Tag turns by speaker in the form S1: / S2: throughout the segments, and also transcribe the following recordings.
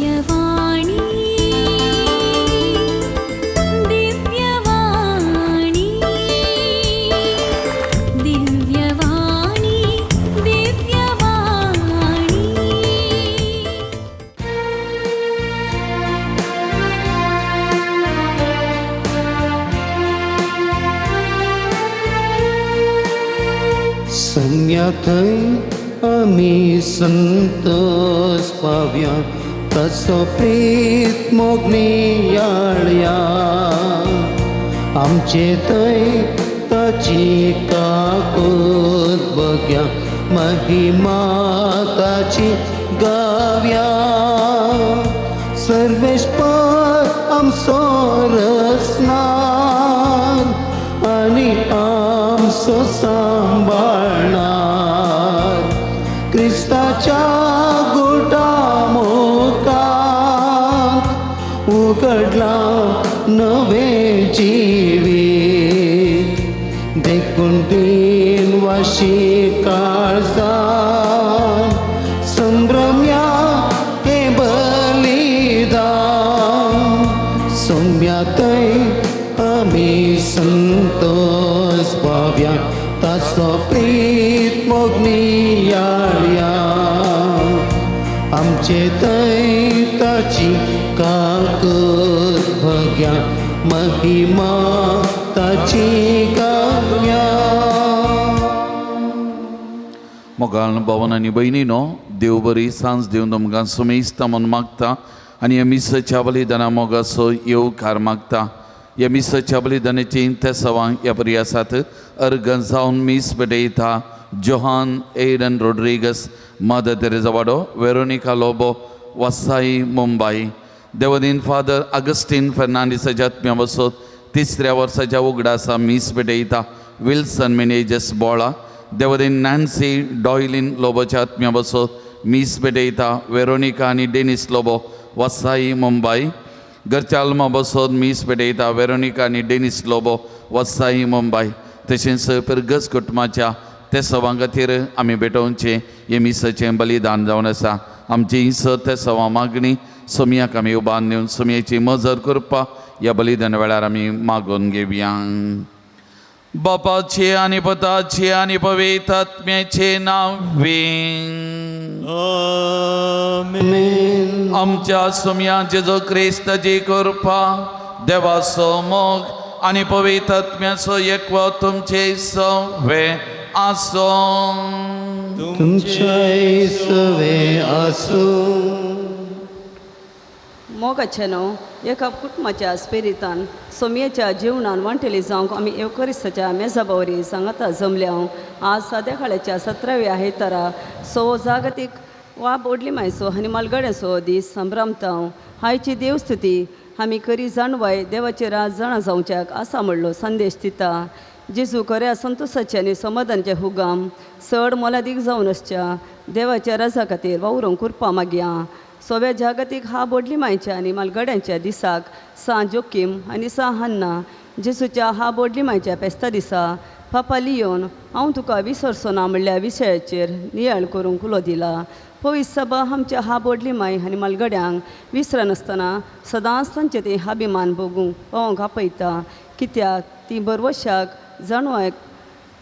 S1: दिव्यवाणी, दिव्यवाणी, दिव्यवाणी, दिव्यवाणी.
S2: सम्या थंय आमी संतोष पावया, तसो प्रीत मोगनियाळया. आमचे थंय ताची काकूत बघ्या, महिमा ताची गाव्या. सर्वेस्पर आमचो रचणार आनी आमचो सांबाळणार, क्रिस्ताच्या गुटा मुखार उगडला नवे जिवीत. देखून दिन वाशी काळजान संभ्रम्या हे बलिदान. सोम्या थंय आमी संतोष पावया, ताचो प्रीत मोगनियाळया. आमचे थंय ताची काकूत भग्या, महिमा ताची गावया.
S3: मोगाळ भवन आनी भयणीनो, देव बरी सांज दिवन तुमकां सुमेस्ता म्हूण मागता आनी ह्या मिसाच्या बलिदाना मोगाचो येवकार मागता. ह्या मिसाच्या बलिदानाची तेसावां ह्या बरी आसात. अर्गन जावन मीस भेटयता Johan Aidan Rodrigues, mother Teresa वाडो, वेरोनिका लोबो, वसाई मुंबई. देवदीन फादर अगस्टीन फेर्नांडीसाच्या आत्म्या बसत तिसऱ्या वर्साच्या उगडासा मीस भेटयता विल्सन मिनेजस बोळा. देवदीन नॅन्सी डॉयलीन लोबोच्या आत्म्या बसत मीस भेटयता वेरोनिका आनी डेनिस लोबो, वसाई मुंबई. घरच्या आल्मा बसत मीस भेटयता वेरोनिका आनी डेनिस लोबो, वसाई मुंबई. तशेंच पिरगस कुटुंबाच्या ते सवां खातीर आमी भेटोवचें हें मिसाचें बलिदान जावन आसा. आमची स ते सवां मागणी सोमयाक आमी उबारून दिवन सोमयेची मजत करपा ह्या बलिदान वेळार आमी मागून घेवया. बापाचे आनी पुताचे आनी पवित्र आत्म्याचे नांवे.
S2: आमेन.
S3: आमच्या सोमया जेजू क्रिस्ताची कृपा, देवाचो मोग आनी पवित्र आत्म्याचो एकवो तुमचे सवे आसूं.
S2: तुमच्याय सवे आसूं.
S4: मोगाचे न्हू एका कुटुंबाच्या स्पिरितान सोमयेच्या जिवनान वांटेली जावंक आमी येवकरिस्ताच्या मेजाबावरी सांगाता जमल्या. आज साद्या काळाच्या 17व्या आयतारा सो जागतीक वा बोडली मायसो आनी मालगड्याचो दीस संभ्रमता. हायची देवस्तुती आमी खरी जाणवाय देवाचे राज जाणा जावच्याक आसा म्हणलो संदेश दिता. जेजू खऱ्या संतोषाचे आनी समाधानाचे हुगाम चड मोलादीक जावन आसच्या देवाच्या राजा खातीर वावरूंक कृपा मागया. सोव्या जागतीक हा बोडली मायच्या आनी मालगड्यांच्या दिसाक सां जोकीम आनी सां हन्ना जेजूच्या हा बोडली मायच्या फेस्ता दिसा पापा लियोन हांव तुका विसरचो ना म्हणल्या विशयाचेर नियाळ करूंक उलो दिला. पवित्र सभा आमच्या हा बोडली माय आनी मालगड्यांक विसरनासतना सदांच तांचे ते अभिमान भोगूंक पावोवंक आपयता, कित्याक ती बरवशाक जाणवायक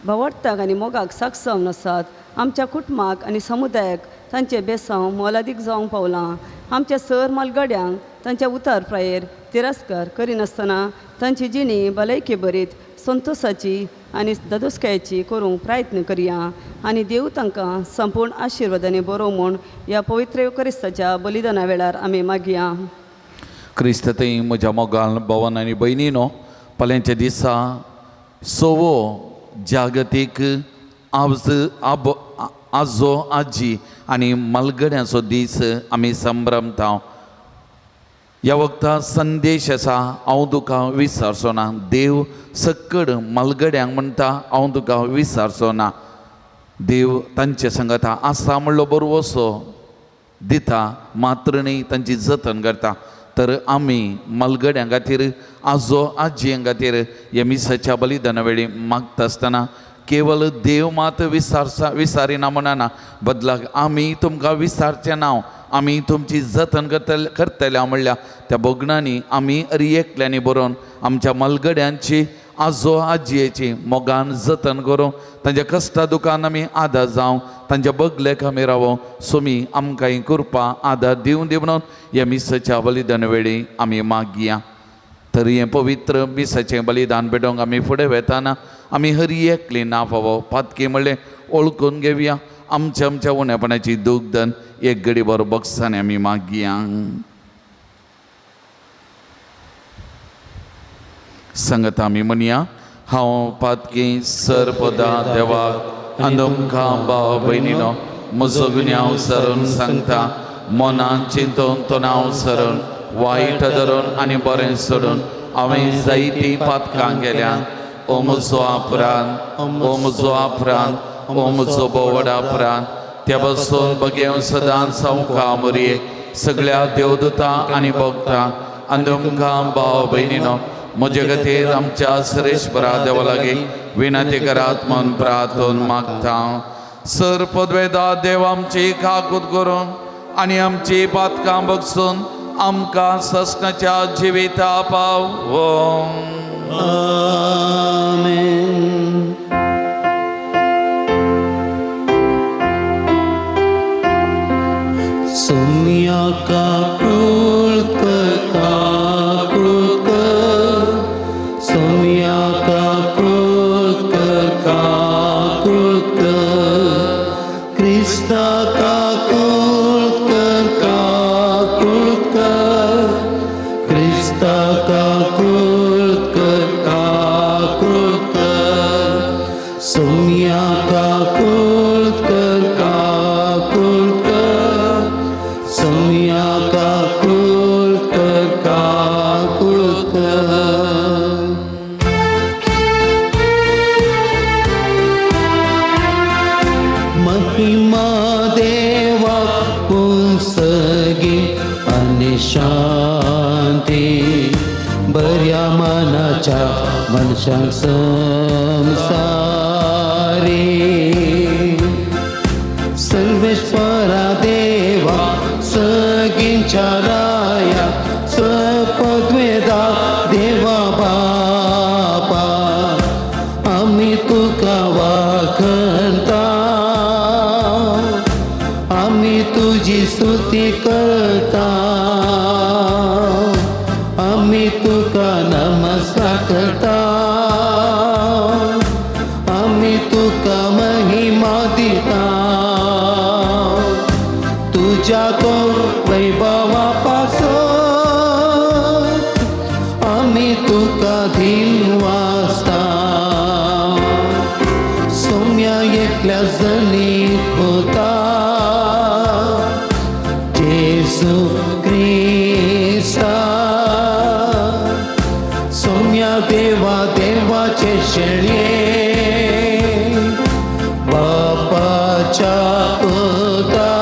S4: भावार्थाक आनी मोगाक साक्ष जावन आसात. आमच्या कुटुंबाक आनी समुदायाक तांचे बेसांव मोलादीक जावंक पावलां. आमच्या सर मालगड्यांक तांच्या उतार प्रायेर तिरस्कार करिनासतना तांची जिणी भलायकी बरीत संतोशाची आनी धादोसकायेची करूंक प्रयत्न करया आनी देव तांकां संपूर्ण आशिर्वादांनी बरो म्हूण ह्या पवित्र क्रिस्ताच्या बलिदाना वेळार आमी मागया.
S3: क्रिस्त थंय म्हज्या मोगाल भवन आनी भयणीनो, फाल्यांच्या दिसा सवो जागतीक आज आब आजो आजी आनी मालगड्यांचो दीस आमी संभ्रमता. ह्या वखता संदेश आसा, हांव तुका विसरचो ना. देव सक्कड मालगड्यांक म्हणटा, हांव तुका विसरचो ना. देव तांचे सांगता आसा म्हणलो बरवसो दिता, मात्र न्ही तांची जतन करता. तर आमी मालगड्यां खातीर आजो आजयां खातीर ह्या मिसाच्या बलिदाना वेळी मागता आसतना केवल देव मात विसारिना म्हणना, बदलाक आमी तुमकां विसारचें ना, आमी तुमची जतन करतले म्हणल्यार त्या भोगणांनी आमी अरी एकल्यांनी बरोवन आमच्या मलगड्यांची आजो आजयेची मोगान जतन करूं, तांच्या कश्टा दुकान आमी आदार जावं, तांच्या बगलेक आमी रावो. सोमी आमकां ही कृपा आदार दिवन दी म्हणून ह्या मिसाच्या बलिदान वेळी आमी मागया. तर हें पवित्र मिसाचें बलिदान भेटोवंक आमी फुडें वेताना आमी हरी एकली ना फावो पातकी म्हणलें ओळखून घेवया. आमच्या आमच्या उणेपणाची दुग्धन एक घडी बरो बक्षांनी आमी मागया. संगत आमी म्हणया, हांव पातकी सरपदा देवाक आनी तुमकां भाव भयणीनो म्हजो गुन्यांव सरून सांगता, मनान चिंतून तणाव सरून वायट धरून आनी बरें सोडून हांवें जायतीं पातकां केल्या. ओ म्हजो अपराध, ओ म्हजो अपराध, ओ म्हजो बोवड अपराध. त्या पासून बगेवन सदांच सामकां मोरये सगळ्या देवदूतां आनी भक्तां आनी तुमकां भाव भयणीनो म्हजे खातीर आमच्या सरेश्वरा देवा लागीं विनंती करात म्हूण प्रार्थन मागता. सर पदवेदा देव आमची काकूत करून आनी आमची पातकां बगसून आमकां ससनाच्या जिविता पाव.
S2: आमेन. सोम्या काकूळ कर, काकूळ कर, सोम्या काकूळ कर, काकूळ कर, क्रिस्ता काकूळ कर, काकूळ कर, क्रिस्ता काकूळ कर, काकूळ कर, सोम्या काकूळ कर, काकूळ कर, सोम्या काकूळ कर, काकूळ कर. महिमा देवा पुंसगी आनी शांती बऱ्या मनाच्या मनशांक संसारी. सर्वेश्वरा देवा सगींच्या राया सपद्वेदा देवा बापा आमी तुका वाखणता, आमी तुजी स्तुती करता, आमी तुका नमस्कार करता, आमी तुका महिमा दिता. तुज्या तो वैभवा पासून आमी तुका धीन वाचता. सोम्या एकल्या जनीत होता जेसू क्रिस्ता, सोम्या देवा देवाचे शेळये बापाच्या पुता,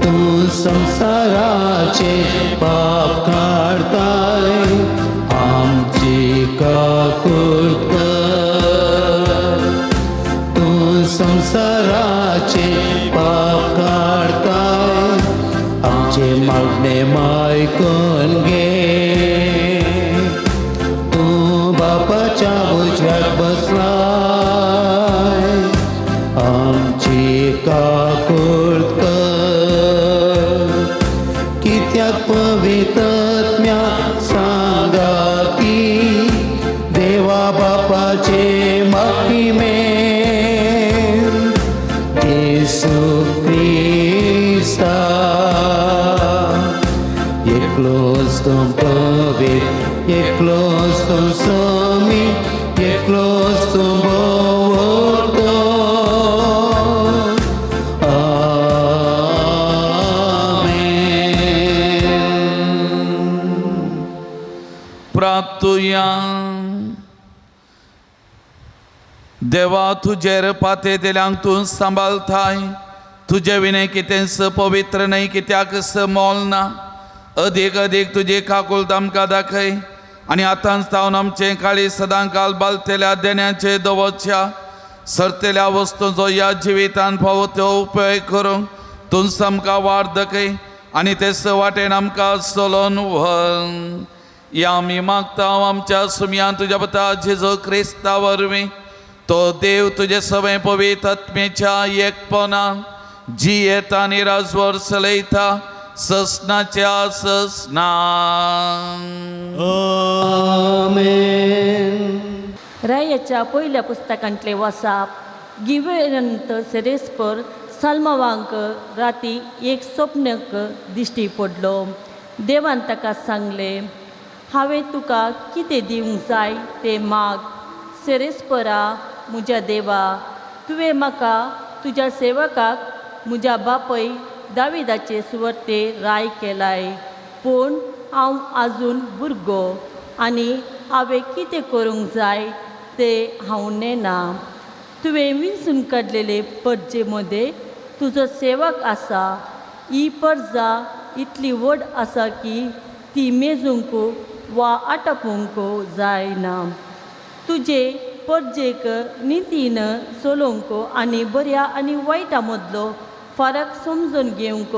S2: तूं संसाराचे पाप काडताय आमची काकूळ कर, तूं संसाराचे पाप काडताय आमचे मागणे मायकून घे. तूं बापाच्या उजव्याक बसलाय आमची काकूळ कर, कित्याक पवित्रत्म्या सांगाती देवा बापाचे महिमे जेसू क्रिस्ता. एकलोच तूं पवित्र, एकलोच तूं स्वामी, एकलोच तूं भोवतो. आमेन.
S3: प्राप्तुया देवा तुजेर पातेतल्यांक तूं सांबाळताय, तुजे विणे कितेंच पवित्र न्हय, कित्याक मोल ना. अदीक अदीक तुजी काकुळट आमकां दाखय आनी आतांच तावन आमचें काळी सदांकाल बालतेल्या देण्याचे दवरच्या सरतेल्या वस्तूंचो ह्या जिवितान फावो त्यो उपयोग करूंक तूंच आमकां वाड दाखय आनी ते वाटेन आमकां चलोवन व्हर. या आमी मागता आमच्या सुमयान तुज्या पता जेजू क्रिस्ता वरवीं तो देव तुजे सगळे पवित्र आत्मेच्या एकपणान जियेता आनी राजवर चलयता ससनाच्या ससना.
S2: आमेन.
S5: रायाच्या पयल्या पुस्तकांतले वसाप गिवेनंत सेरेस्पर साल्मावांक राती एक स्वप्नक दिश्टी पडलो. देवान ताका सांगलें, हांवें तुका कितें दिवंक जाय तें माग. सेरेस्परा म्हज्या देवा, तुवें म्हाका तुज्या सेवकाक म्हज्या बापय दाविदाचे सुवर्ते राय केलाय, पूण हांव आजून भुरगो आनी हांवें कितें करूंक जाय तें हांव नेणा. तुवें विंचून काडलेले परजे मदें तुजो सेवक आसा. ही परजा इतली व्हड आसा की ती मेजूंक वा आटपूंक जायना. तुजे परजेक नितीन चलोवंक आनी बऱ्या आनी वायटा मदलो फरक समजून घेवंक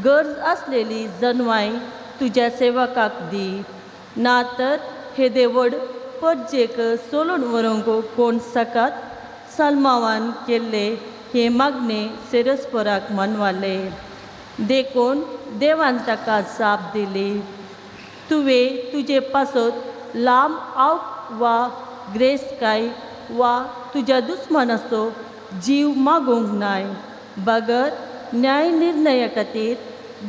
S5: गरज आसलेली जनवाय तुज्या सेवकाक दी. ना तर हेदे व्हड परजेक चलोवन व्हरूंक कोण सकात? सलमावान केल्ले हे मागणे सेरस्पराक मनवाले. देखून देवान ताका जाप दिली, तुवें तुजे पासत लांब आवक वा ग्रेस्तकाय वा तुज्या दुस्मानाचो जीव मागूंक नाय, बगर न्याय निर्णया खातीर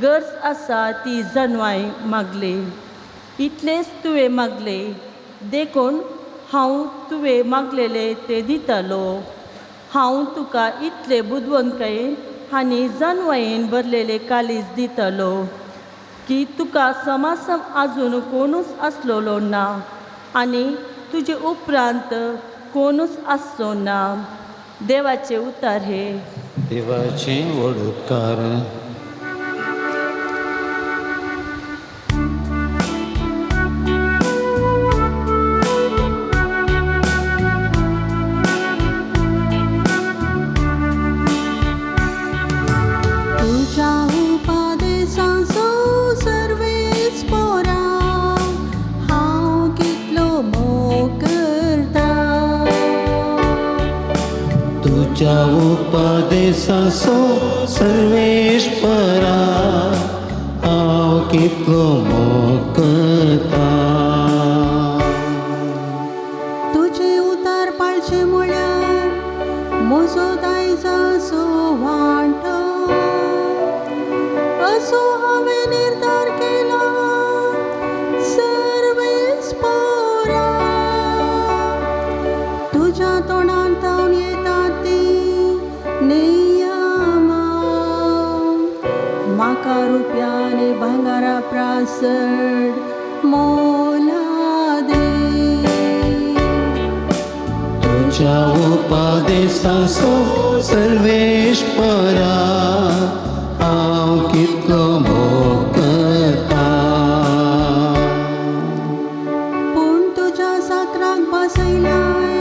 S5: गरज आसा ती जनवाय मागली. इतलेंच तुवें मागलें, देखून हांव तुवें मागलेलें तें दितालो. हांव तुका इतले बुदवंतकायेन आनी जानवायेन भरलेले कालीज दितालो की तुका समासम आजून कोणूच आसलेलो ना आनी तुजे उपरांत कोणूच आसचो ना. देवाचे उतार हे.
S2: देवाचे व्हड उपकार.
S6: तुज्या उपदेशाचो सर्वेस पोरा हांव कितलो मोग करता.
S2: तुज्या उपदेशाचो सर्वेस्परा हांव कितलो मोग करता.
S6: तुजे उतार पाळचे म्हळ्यार म्हजो दायजाचो वांटो असो हांवें निर्धार केला सर्वेस पोरा. तुज्या तोंडान तावन येता ती नियमां म्हाका रुपया आनी भांगरा प्रासड मोला दे.
S2: तुज्या उपदेशाचो सर्वेस्परा हांव कितलो मोग करता.
S6: पूण तुज्या सात्राक बसयलाय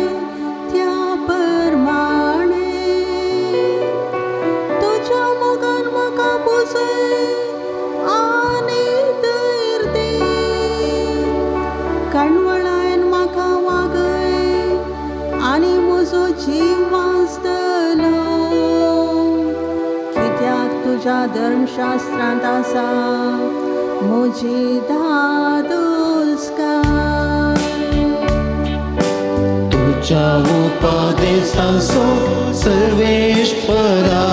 S6: त्या परमाणे तुज्या मोगान म्हाका पुसय आनी धैर दी. काणवळायन म्हाका वागय आनी म्हजो जीव वाचतलो. कित्याक तुज्या धर्मशास्त्रांत आसा म्हजी धादोसकाय.
S2: तुज्या उपदेशाचो सर्वेस्परा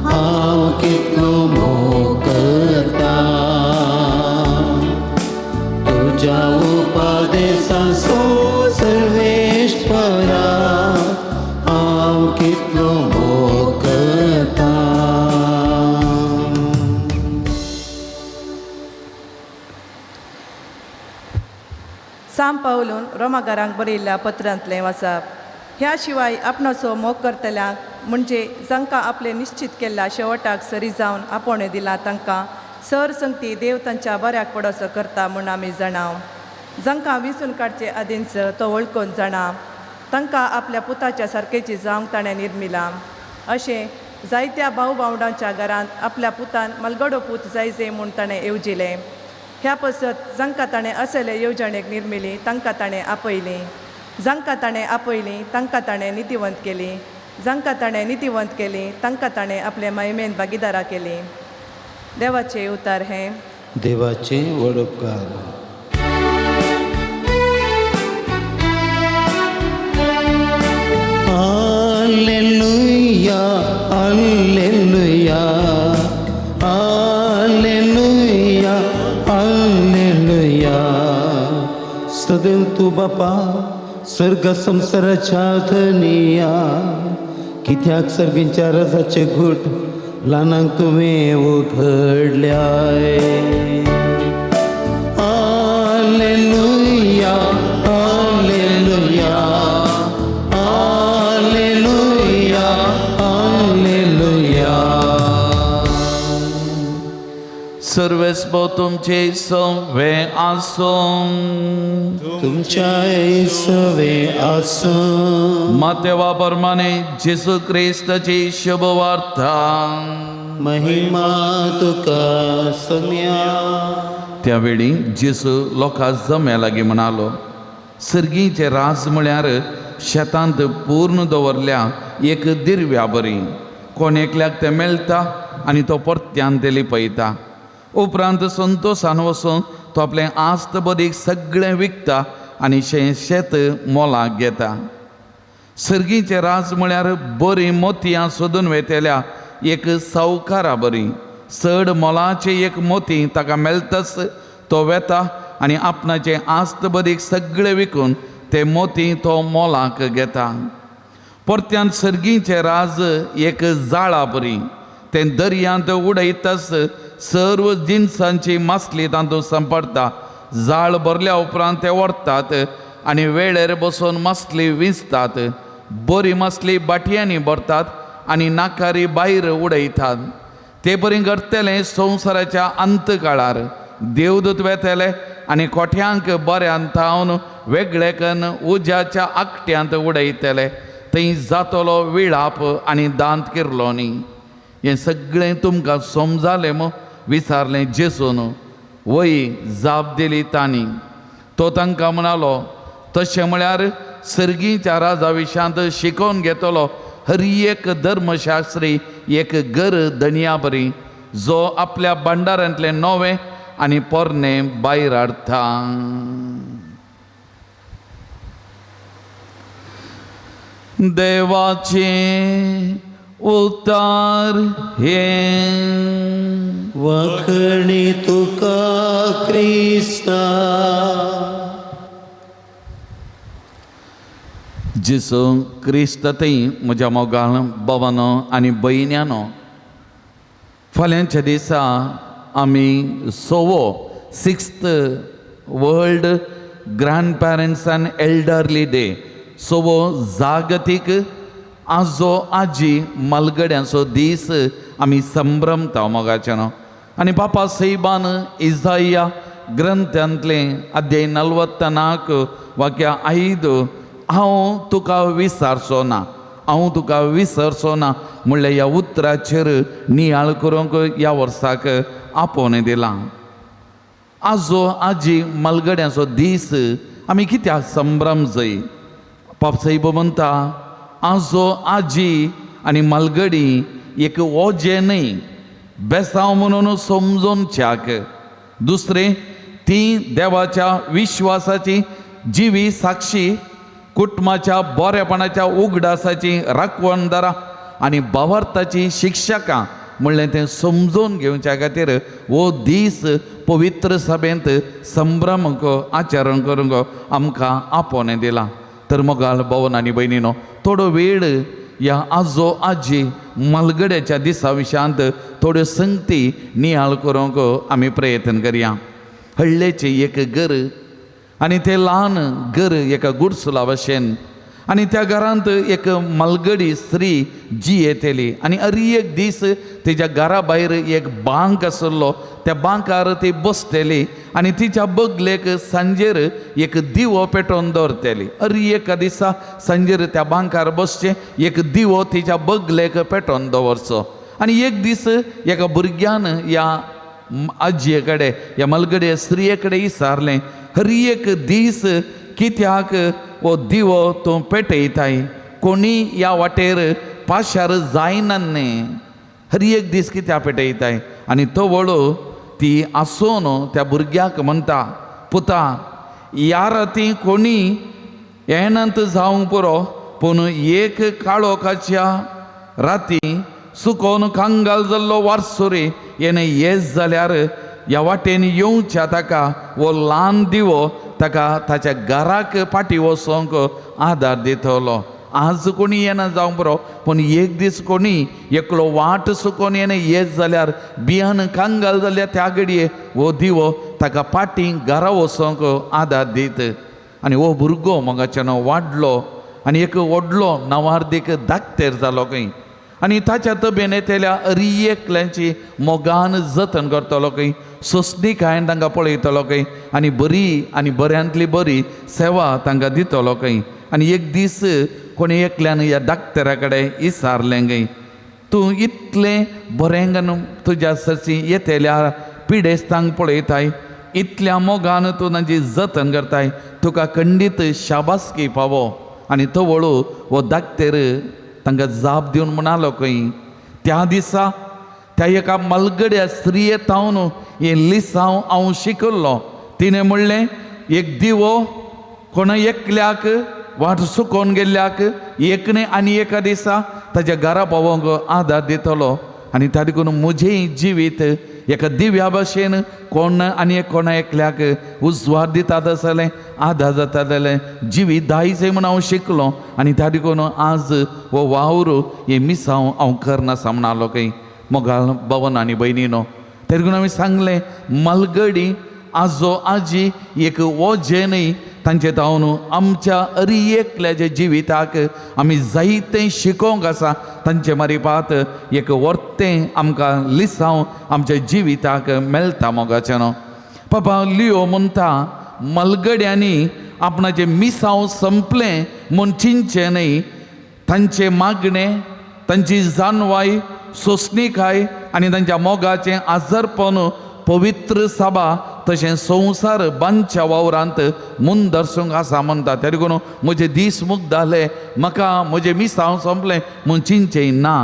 S2: हांव कितलो मोग करता. तुज्या उपदेशाचो सर्वेस्परा हांव कितलो मोग करता.
S7: सांव पावलून रोमागारांक बरयल्ल्या पत्रांतलें वाचप. ह्या शिवाय आपणाचो मोग करतल्यांक म्हणजे जांकां आपलें निश्चित केल्ल्या शेवटाक सरी जावन आपोवणें दिलां तांकां सर संगती देव तांच्या बऱ्याक पडोसो करता म्हूण आमी जाणाव. जांकां विसून काडचे आदींच तो वळखून जाणा तांकां आपल्या पुताच्या सारकेची जावंक ताणें निर्मिलां. अशें जायत्या भाव भावंडांच्या घरांत आपल्या पुतान मलगडो पूत जायजे म्हूण ताणें येवजिलें. ह्या पसत जांकां ताणें असले येवजणेक निर्मिली तांकां ताणें आपयलीं. जांकां ताणें आपयलीं तांकां ताणें नितीवंत केलीं. जांकां ताणें नितीवंत केलीं तांकां ताणें आपले महिमेन भागीदारा केलीं. देवाचें उतार हें.
S2: देवाचें व्हड उपकार. Alleluia, alleluia, alleluia, alleluia. सदैव तूं बापा सर्ग संवसाराच्या धनिया, कित्याक सर्गींच्या रजाचे घूट ल्हानांक तुवें उघडल्याय. Alleluia, alleluia, alleluia, alleluia.
S3: सर्वेस्पो तुमचे सवे आसूं.
S2: तुमच्या सवे आसूं.
S3: मातेवा प्रमाणे जेसू क्रिस्ताची शुभवार्ता.
S2: महिमा तुका सम्या.
S3: त्यावेळी जेसू लोकां जम्या लागीं म्हणालो, सर्गीचे राज म्हळ्यार शेतांत पूर्ण दवरल्या एक दिरव्या बरी. कोण एकल्याक तें मेळटा आनी तो परत्यान तें लिपयता. उपरांत संतोशान वचून तो आपलें आस्त बदीक सगळें विकता आनी शेत मोलाक घेता. सर्गीचें राज म्हळ्यार बरीं मोतयां सोदून वेतेल्या एक सावकारा बरी. चड मोलाचें एक मोती ताका मेळटाच तो वेता आनी आपणाचें आस्त बदीक सगळें विकून ते मोती तो मोलाक घेता. परत्यान सर्गीचें राज एक जाळा बरी. तें दर्यांत उडयताच सर्व जिनसांची मासली तातूंत सांपडटा. जाळ भरल्या उपरांत ते व्हरतात आनी वेळेर बसून मासली विंचतात. बरी मासली बाटयांनी भरतात आनी नाकारी भायर उडयतात. ते परी घडटलें संवसाराच्या अंत काळार. देवदूत वेतले आनी कोठ्यांक बऱ्यान थावन वेगळे कन्न उज्याच्या आकट्यांत उडयतले. थंय जातलो विळाप आनी दांत किरलो न्ही. हें सगळें तुमकां समजालें मू? विचारलें जेसून. वय जाप दिली तांणी. तो तांकां म्हणालो, तशें म्हळ्यार सर्गीच्या राजा विशांत शिकोवन घेतलो हर एक धर्मशास्त्री एक गर धनया बरी, जो आपल्या भांडारांतलें नवें आनी पोरणें भायर हाडटा. देवाचें उतार हें.
S2: वखणी तुका क्रिस्ता.
S3: जेसू क्रिस्त थंय म्हज्या मोगाळ बाबानो आनी भयण्यानो, फाल्यांच्या दिसा आमी सोवो 6th world grandparents and elderly day, सोवो जागतीक आजो आजी मालगड्यांचो दीस आमी संभ्रमता मोगाच्यान. आनी बापा सैबान इजाया ग्रंथांतलें अध्याय 44 वाक्या 5, हांव तुका विसरचो ना, हांव तुका विसरचो ना म्हणल्यार ह्या उतराचेर नियाळ करूंक ह्या वर्साक आपोवणें दिलां. आजो आजी मालगड्यांचो दीस आमी कित्याक संभ्रम जय? पाप सायब म्हणटा, आजो आजी आनी मालगडी एक ओजें न्हय, बेसांव म्हणून समजून च्याक. दुसरें, ती देवाच्या विश्वासाची जिवी साक्षी, कुटुंबाच्या बरेपणाच्या उगडासाची राखवणदारां आनी भावार्थाची शिक्षकां म्हणलें तें समजून घेवच्या खातीर हो दीस पवित्र सभेंत संभ्रम आचरण करूंक आमकां आपोवणें दिलां. तर मोगाळ भोवन आनी भयणीनो, थोडो वेळ ह्या आजो आजी मालगड्याच्या दिसा विशयांत थोड्यो संगती नियाळ करूंक आमी प्रयत्न करया. हळ्ळेचें एक घर आनी तें ल्हान घर एका गुडसुला भशेन आनी त्या घरांत एक मालगडी स्त्री जी येतली आनी अरी एक दीस तिच्या घरा भायर एक बांक आसलो, त्या बांकार ती बसतली आनी तिच्या बगलेक सांजेर एक दिवो पेटोवन दवरतली. अरी एका दिसा सांजेर त्या बांकार बसचें, एक दिवो तिच्या बगलेक पेटोवन दवरचो. आनी एक दीस एका भुरग्यान ह्या आजये कडेन, ह्या मलगडे स्त्रिये कडेन विचारलें, हर एक दीस कित्याक हो दिवो तूं पेटयताय, कोणी ह्या वाटेर पाशार जायना न्ही, हर एक दीस कित्याक पेटयताय? आनी तो वळू ती आसून त्या भुरग्याक म्हणटा, पुता ह्या राती कोणी येनात जावंक पुरो, पूण एक काळोखाच्या राती सुकोन कांगाल जाल्लो वारसुरी येणे येस जाल्यार ह्या वाटेन येवच्या ताका हो ल्हान दिवो ताका ताच्या घराक फाटीं वचोंक आदार दितलो. आज कोणी येना जावंक पुरो, पूण एक दीस कोणी एकलो वाट सुकोन येणे येत जाल्यार बियान कांगाल जाल्यार त्या घडये हो दिवो ताका फाटीं घरा वचोंक आदार दीत. आनी हो भुरगो मोगाच्यान वाडलो आनी एक व्हडलो नवार्दीक धाकतेर जालो खंय. आनी ताच्या तबेन येतल्या अरी एकल्यांची मोगान जतन करतलो खंय, सोंसणीकायेन तांकां पळयतलो खंय आनी बरी आनी बऱ्यांतली बरी सेवा तांकां दितलो खंय. आनी एक दीस कोणी एकल्यान ह्या डाक्टरा कडेन विचारलें खंय, तूं इतलें बरें तुज्या सरशी येतल्या पिडेस्तांक पळयताय, इतल्या मोगान तूं तांची जतन करताय, तुका खंडीत शाबासकी फावो. आनी तो वळू हो डाक्टर तांकां जाप दिवन म्हणालो खंय, त्या दिसा त्या एका मलगड्या स्त्रिये तावन हें लिसांव हांव शिकल्लो. तिणें म्हणलें, एक दिवो कोणा एकल्याक वाट सुकोवन गेल्ल्याक एकने आनी एका दिसा ताच्या घरा पावोवंक आदार दितलो. आनी त्या देखून म्हजें जिवीत एका दिव्या भाशेन कोण आनी कोणा एकल्याक उजवाड दिता आसलें, आदार जाता जालें जिवीत दायजें म्हूण हांव शिकलो. आनी त्या देखून आज हो वावर हें मिसांव हांव करनासा म्हणालो खंय. मोगाल भवन आनी भयणीनो, तें देखून हांवें सांगलें, मालगडी आजो आजी एक वजें न्हय, तांचे तावन आमच्या अरी एकल्याच्या जिविताक आमी जायतें शिकोवंक आसा. तांचे मारिपात एक वर्तें आमकां लिसांव आमच्या जिविताक मेळटा. मोगाचें न्हू पापा लियो म्हणटा, मलगड्यांनी आपणाचें मिसांव संपलें म्हूण चिंतचें न्हय, तांचें मागणें, तांची जानवाय, सोंसणीकाय आनी तांच्या मोगाचें आजरपण पवित्र सभा तशें संवसार बांदच्या वावरांत मुंदर्सूंक आसा म्हणटा. त्या देखून म्हजे दीस मुक्त जाले, म्हाका म्हजें मिसांव सोंपलें म्हूण चिंतचें ना.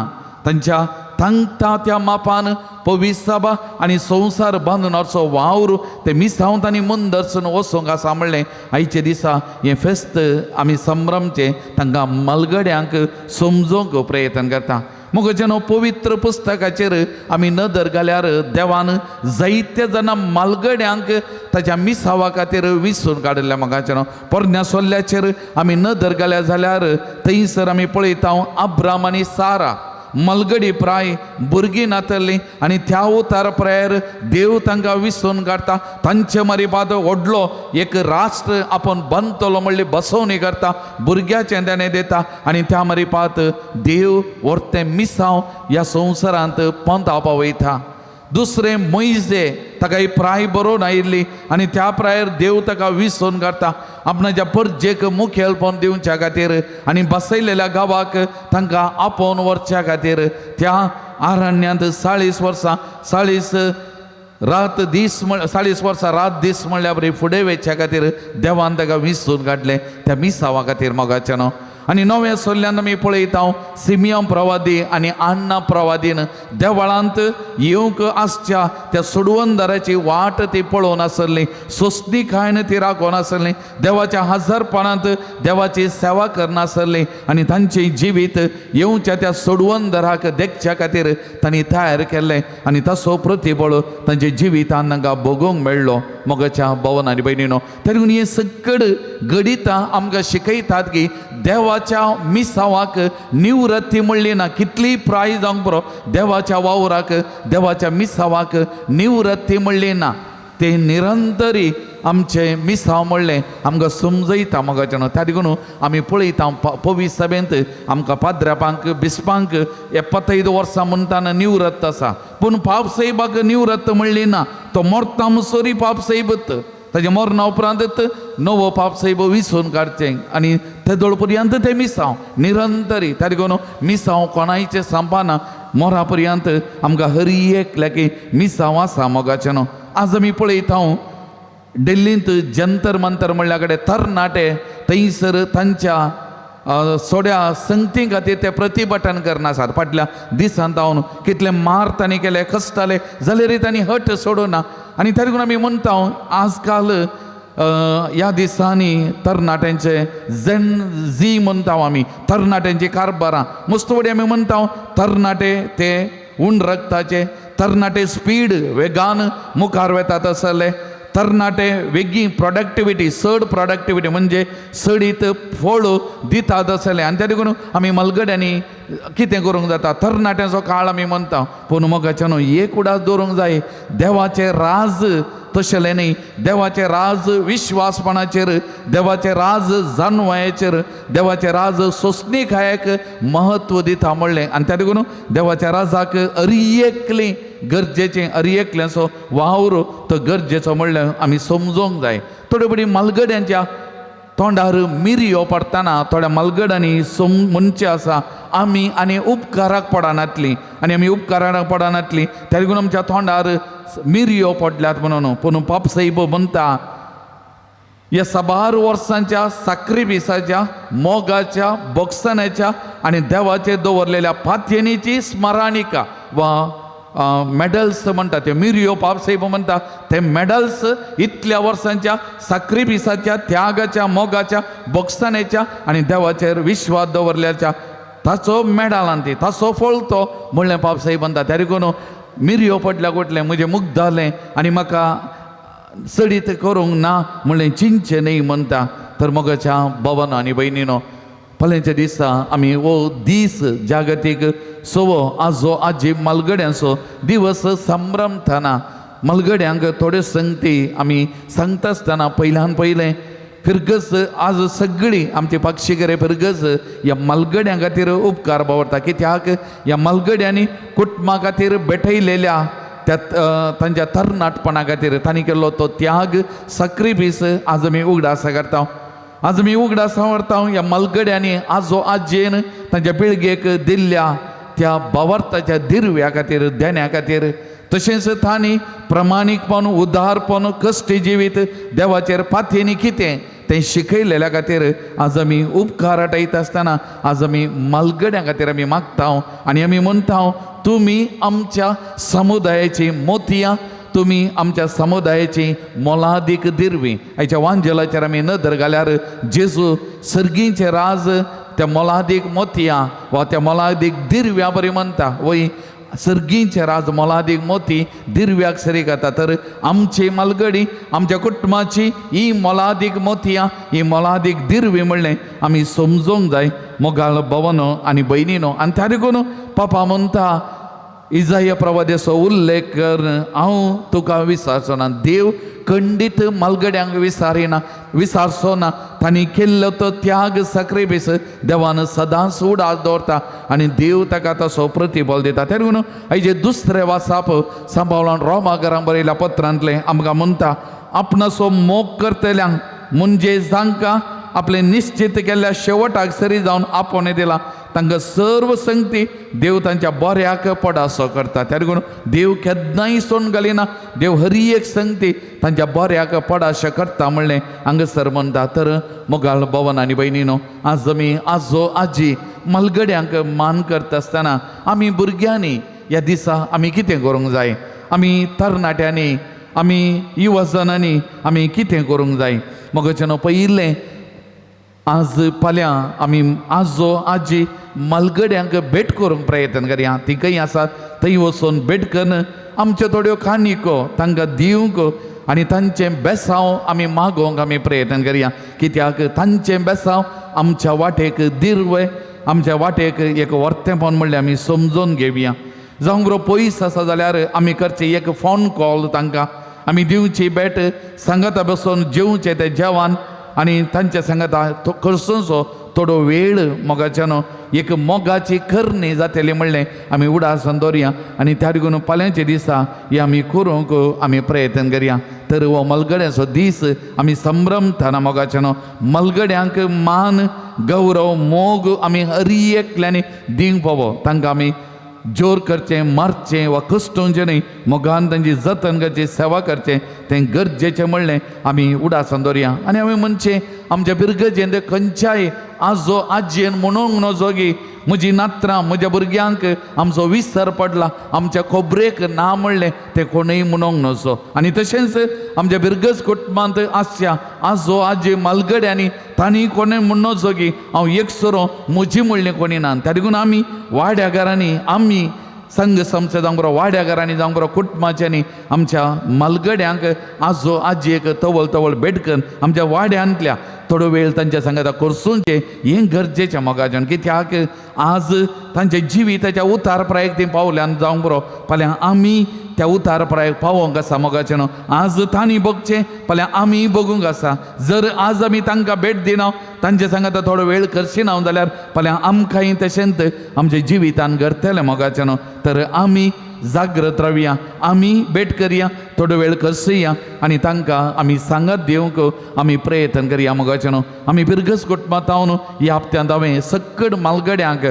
S3: तांच्या तांकता त्या मापान पवित्र सभा आनी संवसार बांदून असो वावर ते मिसांव तांणी मुंदर्सून वचूंक आसा म्हणलें. आयच्या दिसा हें फेस्त आमी संभ्रमचें तांकां मलगड्यांक समजोवंक प्रयत्न करता. मोगाच्यानो पवित्र पुस्तकाचेर आमी नदर घाल्यार देवान जायते जाणां मालगड्यांक ताच्या मिसावा खातीर विसून काडिल्ल्या. मोगाच्यानो पोरण्या सोल्ल्याचेर आमी नदर घाल्या जाल्यार थंयसर आमी पळयता अब्राम आनी सारा मलगडी प्राय भुरगीं नातल्लीं आनी त्या उतार प्रायर देव तांकां विसून काडटा. तांचे मारिपाद व्हडलो एक राष्ट्र आपूण बांदतलो म्हणली बसवणी करता, भुरग्याचें देणें दिता आनी त्या मारिपाद देव व्हरतें मिसांव ह्या संवसारांत पंतावपा वयता. दुसरें मोयजे ताका ही प्राय बरोवन आयिल्ली आनी त्या प्रायर देव ताका विसून काडटा आपणाच्या परजेक मुखेलपण दिवच्या खातीर आनी बसयलेल्या गांवाक तांकां आपोवन व्हरच्या खातीर. त्या आरण्यांत 40 वर्सां 40 रात दीस 40 वर्सां रात दीस म्हणल्यार बरी फुडें वचच्या खातीर देवान ताका विसून काडलें त्या मिसावा खातीर. मोगाचें न्हू आनी नव्या सोल्ल्यान आमी पळयता सिमियम प्रवादी आनी अण्णा प्रवादीन देवळांत येवंक आसच्या त्या सोडवणदाराची वाट ती पळोवन आसली, सोंसणीकायन ती राखोवन आसली, देवाच्या हजारपणांत देवाची सेवा करनासली आनी तांचें जिवीत येवच्या त्या सोडवणदाराक देखच्या खातीर तांणी तयार केल्लें आनी ताचो प्रतिबळ तांच्या जिवितान तांकां भोगोवंक मेळ्ळो. मोगाच्या भवन आनी भयणीनो, तरी हें सगळं गणितां आमकां शिकयतात की देवाच्या मिसावाक निवृत्ती म्हणली ना, कितलीय प्राय जावंक पुरो, देवाच्या वावराक देवाच्या मिसावाक निवृत्ती म्हणली ना, ते निरंतरी आमचें मिसांव म्हणलें आमकां समजयता मोगाच्यानो. त्या देखून आमी पळयता पवीस सभेंत आमकां पाद्रापांक बिस्पांक 75 वर्सां म्हणटाना निवृत्त आसा, पूण पापसाहेबाक निवृत्त म्हणली ना. तो मोरता सरी पापसाहेबत ताजे मरणा उपरांत नवो पापसाहेब विसून काडचें आनी तेदोळ पर्यंत तें मिसांव निरंतरी. त्या देखून मिसांव कोणायचें सांपाना, मोरा पर्यंत आमकां हरी एकल्याकी मिसांव आसा मोगाचें न्हू. आज आमी पळयता दिल्लींत जंतर मंतर म्हणल्या कडेन तरणाटे थंयसर तांच्या सोड्या संगती खातीर ते प्रतिभटन करनासात. फाटल्या दिसान जावन कितले मार तांणी केले, कश्टाले जाल्यार तांणी हट सोडूना. आनी त्या देखून आमी म्हणटा आजकाल ह्या दिसांनी तरणाट्यांचे झेन झी म्हणटा आमी, तरणाट्यांची कारबारां मुस्तवडी आमी म्हणटा तरणाटे ते उण रगताचे, तरणाटे स्पीड वेगान मुखार वेतात आसले, तरणाटे वेगीं प्रोडक्टिविटी चड प्रोडक्टिविटी म्हणजे चडीत फळ दितात आसले. आनी त्या देखून आमी मलगड्यांनी कितें करूंक जाता तरणाट्यांचो काळ आमी म्हणटा, पूण मोगाचें न्हू एक उडास दवरूंक जाय देवाचें राज तशें न्ही, देवाचें राज विश्वासपणाचेर, देवाचें राज जानवायेचेर, देवाचें राज सोंसणीकायेक म्हत्व दिता म्हणलें. आनी त्या देखून देवाच्या राजाक अरियेकली गरजेचें, अरियेकल्याचो वावर तो गरजेचो म्हणलें आमी समजोंक जाय. थोडे बडी मालगड्यांच्या तोंडार मिरयो पडटना थोड्या मालगड्यांनी म्हणचें आसा आमी आनी उपकाराक पडनातलीं, आनी आमी उपकाराक पडनातलीं त्या देखून आमच्या तोंडार मिरयो पडल्यात म्हणून. पूण पापसाहेब म्हणटा ह्या साबार वर्सांच्या साक्रिफिसाच्या, मोगाच्या, बोगसण्याच्या आनी देवाचेर दवरलेल्या पातयेनीची स्मरणिका वा मॅडल्स म्हणटा ते मिरयो पापसाहेब म्हणटा ते मॅडल्स इतल्या वर्सांच्या साक्रिफिसाच्या, त्यागाच्या, मोगाच्या, बोगसण्याच्या आनी देवाचेर विश्वास दवरल्याच्या ताचो मेडल ती ताचो फळ तो म्हणलें पापसाहेब म्हणटा. त्या देखून मिरयो पडल्या कुटलें म्हजें मुग्ध जालें आनी म्हाका चडीत करूंक ना म्हणलें चिंतचें न्ही म्हणटा. तर मोगाच्या बाबानो आनी भयणीनो, फाल्यांच्या दिसा आमी हो दीस जागतीक सवो आजो आजी मालगड्यांचो दिवस संभ्रमतना मालगड्यांक थोड्यो संगती आमी सांगता आसतना पयल्यान पयलें फिरगज आज सगळीं आमची पक्षीगरे फिरगज ह्या मालगड्यां खातीर उपकार बावरता, कित्याक ह्या मालगड्यांनी कुटुंबा खातीर भेटयलेल्या त्या तांच्या तरणाटपणा खातीर तांणी केल्लो तो त्याग साक्रिफीस आज आमी उगडास करता. आज आमी उगडास व्हरता ह्या मालगड्यांनी आजो आजयेन तांच्या पिळगेक दिल्ल्या त्या बावर्ताच्या दिरव्या खातीर, देण्या खातीर, तशेंच तांणी प्रमाणीकपण, उदारपण, कश्टी जिवीत देवाचेर पातयेनी कितें तें शिकयलेल्या खातीर आज आमी उपकार आटयता आसतना आज आमी मालगड्यां खातीर आमी मागता आनी आमी म्हणटा तुमी आमच्या समुदायाची मोतयां, तुमी आमच्या समुदायाची मोलादीक दिरवी. हाच्या वांजेलाचेर आमी नदर घाल्यार जेजू सर्गींचे राज त्या मोलादीक मोतयां वा त्या मोलादीक दिरव्या बरी म्हणटा, वय सर्गींचे राज मोलादीक मोती दिरव्याक सरी खाता. तर आमची मालगडी आमच्या कुटुंबाची ही मोलादीक मोतयां, ही मोलादीक दिरवी म्हणलें आमी समजोंक जाय मोगाळ भवनो आनी भयणीनो. आनी त्या देखून पापा म्हणटा इजाय प्रवादेचो उल्लेख कर, हांव तुका विसारचो ना. देव खंडीत मालगड्यांक विसारिना, विसारचो ना. तांणी केल्लो तो त्याग साक्रिफीस देवान सदांच उडास दवरता आनी देव ताका तसो प्रतिफल दिता. त्या देखून आयचे दुसरे वासाप सांबावलान रोमा घरां बरयल्या पत्रांतलें आमकां म्हणटा आपणाचो मोग करतल्यांक म्हणजे जांकां आपलें निश्चित केल्ल्या शेवटाक सरी जावन आपोवणें दिलां तांकां सर्व संगती देव तांच्या बऱ्याक पडासो करता. त्या देखून देव केन्नाय सोडून घालिना, देव हरी एक संगती तांच्या बऱ्याक पडाशें करता म्हणलें हांगासर म्हणटा. तर मोगाळ भवन आनी भयणीनो, आज आमी आजो आजी मालगड्यांक मान करता आसतना आमी भुरग्यांनी ह्या दिसा आमी कितें करूंक जाय, आमी तरणाट्यांनी, आमी युवजनांनी आमी कितें करूंक जाय. मोगाचें न्हू पयलें आज फाल्यां आमी आजो आजी मालगड्यांक भेट करूंक प्रयत्न करया. ती खंय आसात थंय वचून भेट करून आमच्यो थोड्यो काणयो तांकां दिवंक आनी तांचें बेसांव आमी मागोवंक आमी प्रयत्न करया, कित्याक तांचें बेसांव आमच्या वाटेक दिरवे, आमच्या वाटेक एक वर्तेपण म्हणलें आमी समजून घेवया. जावं बरो पयस आसा जाल्यार आमी करचें एक फोन कॉल तांकां, आमी दिवची भेट सांगाता बसून जेवचें तें जेवण आनी तांच्या सांगाता खर्चो थोडो वेळ मोगाच्यानो एक मोगाची करणी जातली म्हणलें आमी उडासान दवरया आनी त्या देखून फाल्यांच्या दिसा हे आमी करूंक आमी प्रयत्न करया. तर हो मलगड्यांचो दीस आमी संभ्रमताना मोगाच्यानो मलगड्यांक मान गौरव मोग आमी हर एकल्यांनी दिवंक फावो. तांकां आमी जोर करचें मारचें वा कश्टोवचें न्हय, मोगान तांची जतन करचें सेवा करचें तें गरजेचें म्हणलें आमी उडासान दवरया. आनी हांवें म्हणचें आमच्या बिरगजेंत खंयच्याय आजो आजयेन म्हणूंक नजो की म्हजी नात्रां म्हज्या भुरग्यांक आमचो विसर पडला आमच्या खोबरेक ना म्हणलें तें कोणूय म्हणूंक नजो. आनी तशेंच आमच्या बिरगज कुटुंबांत आसच्या आजो आजी मालगड्यांनी तांणी कोणें म्हणूं नजो की हांव एकसरो म्हजी म्हणलें कोणी ना. त्या देखून आमी वाड्या घरांनी आमी संघ संस्था जावंक बरो वाड्या घरांनी जावंक बरो कुटुंबाच्यांनी आमच्या मालगड्यांक आजो आजयेक तवळ तवळ भेटकन आमच्या वाड्यांतल्या थोडो वेळ तांच्या सांगाता करसूनचें हें गरजेचें मोगाच्यान. कित्याक आज तांच्या जिविताच्या उतार प्रायक तीं पावल्यान जावंक बरो फाल्यां आमी त्या उतार प्रायक पावोंक आसा मोगाचें न्हू. आज तांणी बगचें फाल्यां आमी बगूंक आसा. जर आज आमी तांकां भेट दिना तांचे सांगाता थोडो वेळ करशिना जाल्यार फाल्यां आमकांय तशेंच आमच्या जिवितान घडटलें मोगाचें न्हू. तर आमी जागृत रावया, आमी भेट करया, थोडो वेळ करसया आनी तांकां आमी सांगात दिवंक आमी प्रयत्न करया मोगाचें न्हू. आमी बिरगस कुटुंबांत हांव ह्या हप्त्यांत हांवें सक्कड मालगड्यांक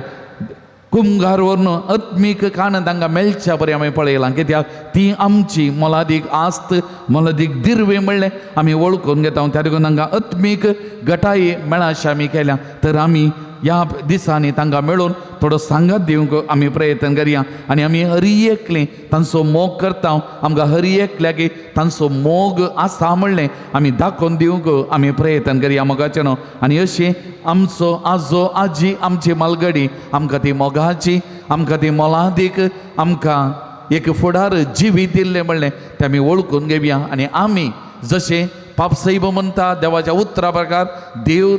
S3: कुमगार व्हरून आत्मीक काण तांकां मेळच्या बरें आमी पळयलां. कित्याक ती आमची मोलादीक आस्त मोलादीक दिर्वे म्हणलें आमी वळखून घेता. त्या देखून तांकां आत्मीक गटाय मेळाशें आमी केल्या. तर आमी ह्या दिसांनी तांकां मेळून थोडो सांगात दिवंक आमी प्रयत्न करया आनी आमी हर एकलें तांचो मोग करता. आमकां हर एकल्याक तांचो मोग आसा म्हणलें आमी दाखोवन दिवंक आमी प्रयत्न करया मोगाचें न्हू. आनी अशें आमचो आजो आजी आमची मालगडी आमकां ती मोगाची आमकां ती मोलादीक आमकां एक फुडार जिवीत दिल्लें म्हणलें तें आमी वळखून घेवया. आनी आमी जशें पापसैब म्हणटा देवाच्या उतरा प्रकार देव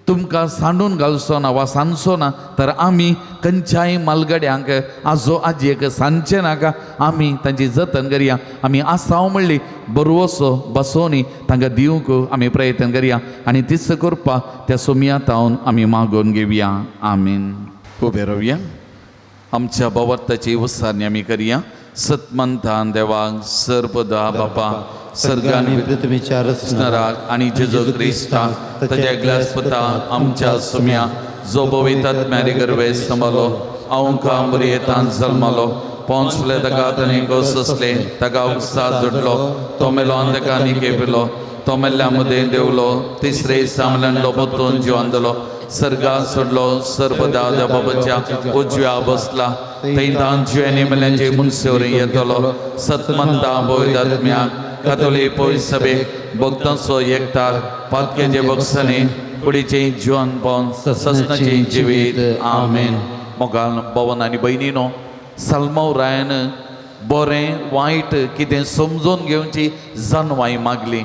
S3: तुमकां सांडून घालचो ना वा सांजचो ना, तर आमी खंयच्याय मालगड्यांक आजो आजयेक सांजचें नाका. आमी तांची जतन करया. आमी आसाव म्हणली बरवसो बसोनी तांकां दिवंक आमी प्रयत्न करया आनी तीच करपाक त्या सोमया तावन आमी मागोवन घेवया. आमीन. उबे रावया, आमच्या बावर्ताची उसारणी आमी करया. सतमंतान देवाक सर्पदा बापा सर्गान
S2: पृथ्वीच्या
S3: रचणाराक आनी जेजू क्रिस्ताक ताच्या एकल्याच पुता आमच्या सुम्या जो पवित्र मॅरी गर्भे सांबालो अवंका मरियेतान जल्मालो पोंचले ताका ताणें सोंसले ताका उत्साह जोडलो तो मेलो आनी ताका निकेपिलो तो मेल्ल्या मदें देवलो तिसरे सामल्यान लोबोतून जिवन दिलो सर्गा सोडलो सर्वदा देवाच्या उजव्या बसला थंय तान जिव्यांनी मेल्यांचे मनसेवर येतलो सतमंता पवित्र कातोली पवित्र सभेक भक्तांचो एकतार पातकेचे बक्षणे कुडीचे जीवन पावन ससनाचे जिवीत. आमेन. मोगाल भवन आनी भयणीनो, सलमाव रायान बरें वायट कितें समजून घेवची जानवाय मागली.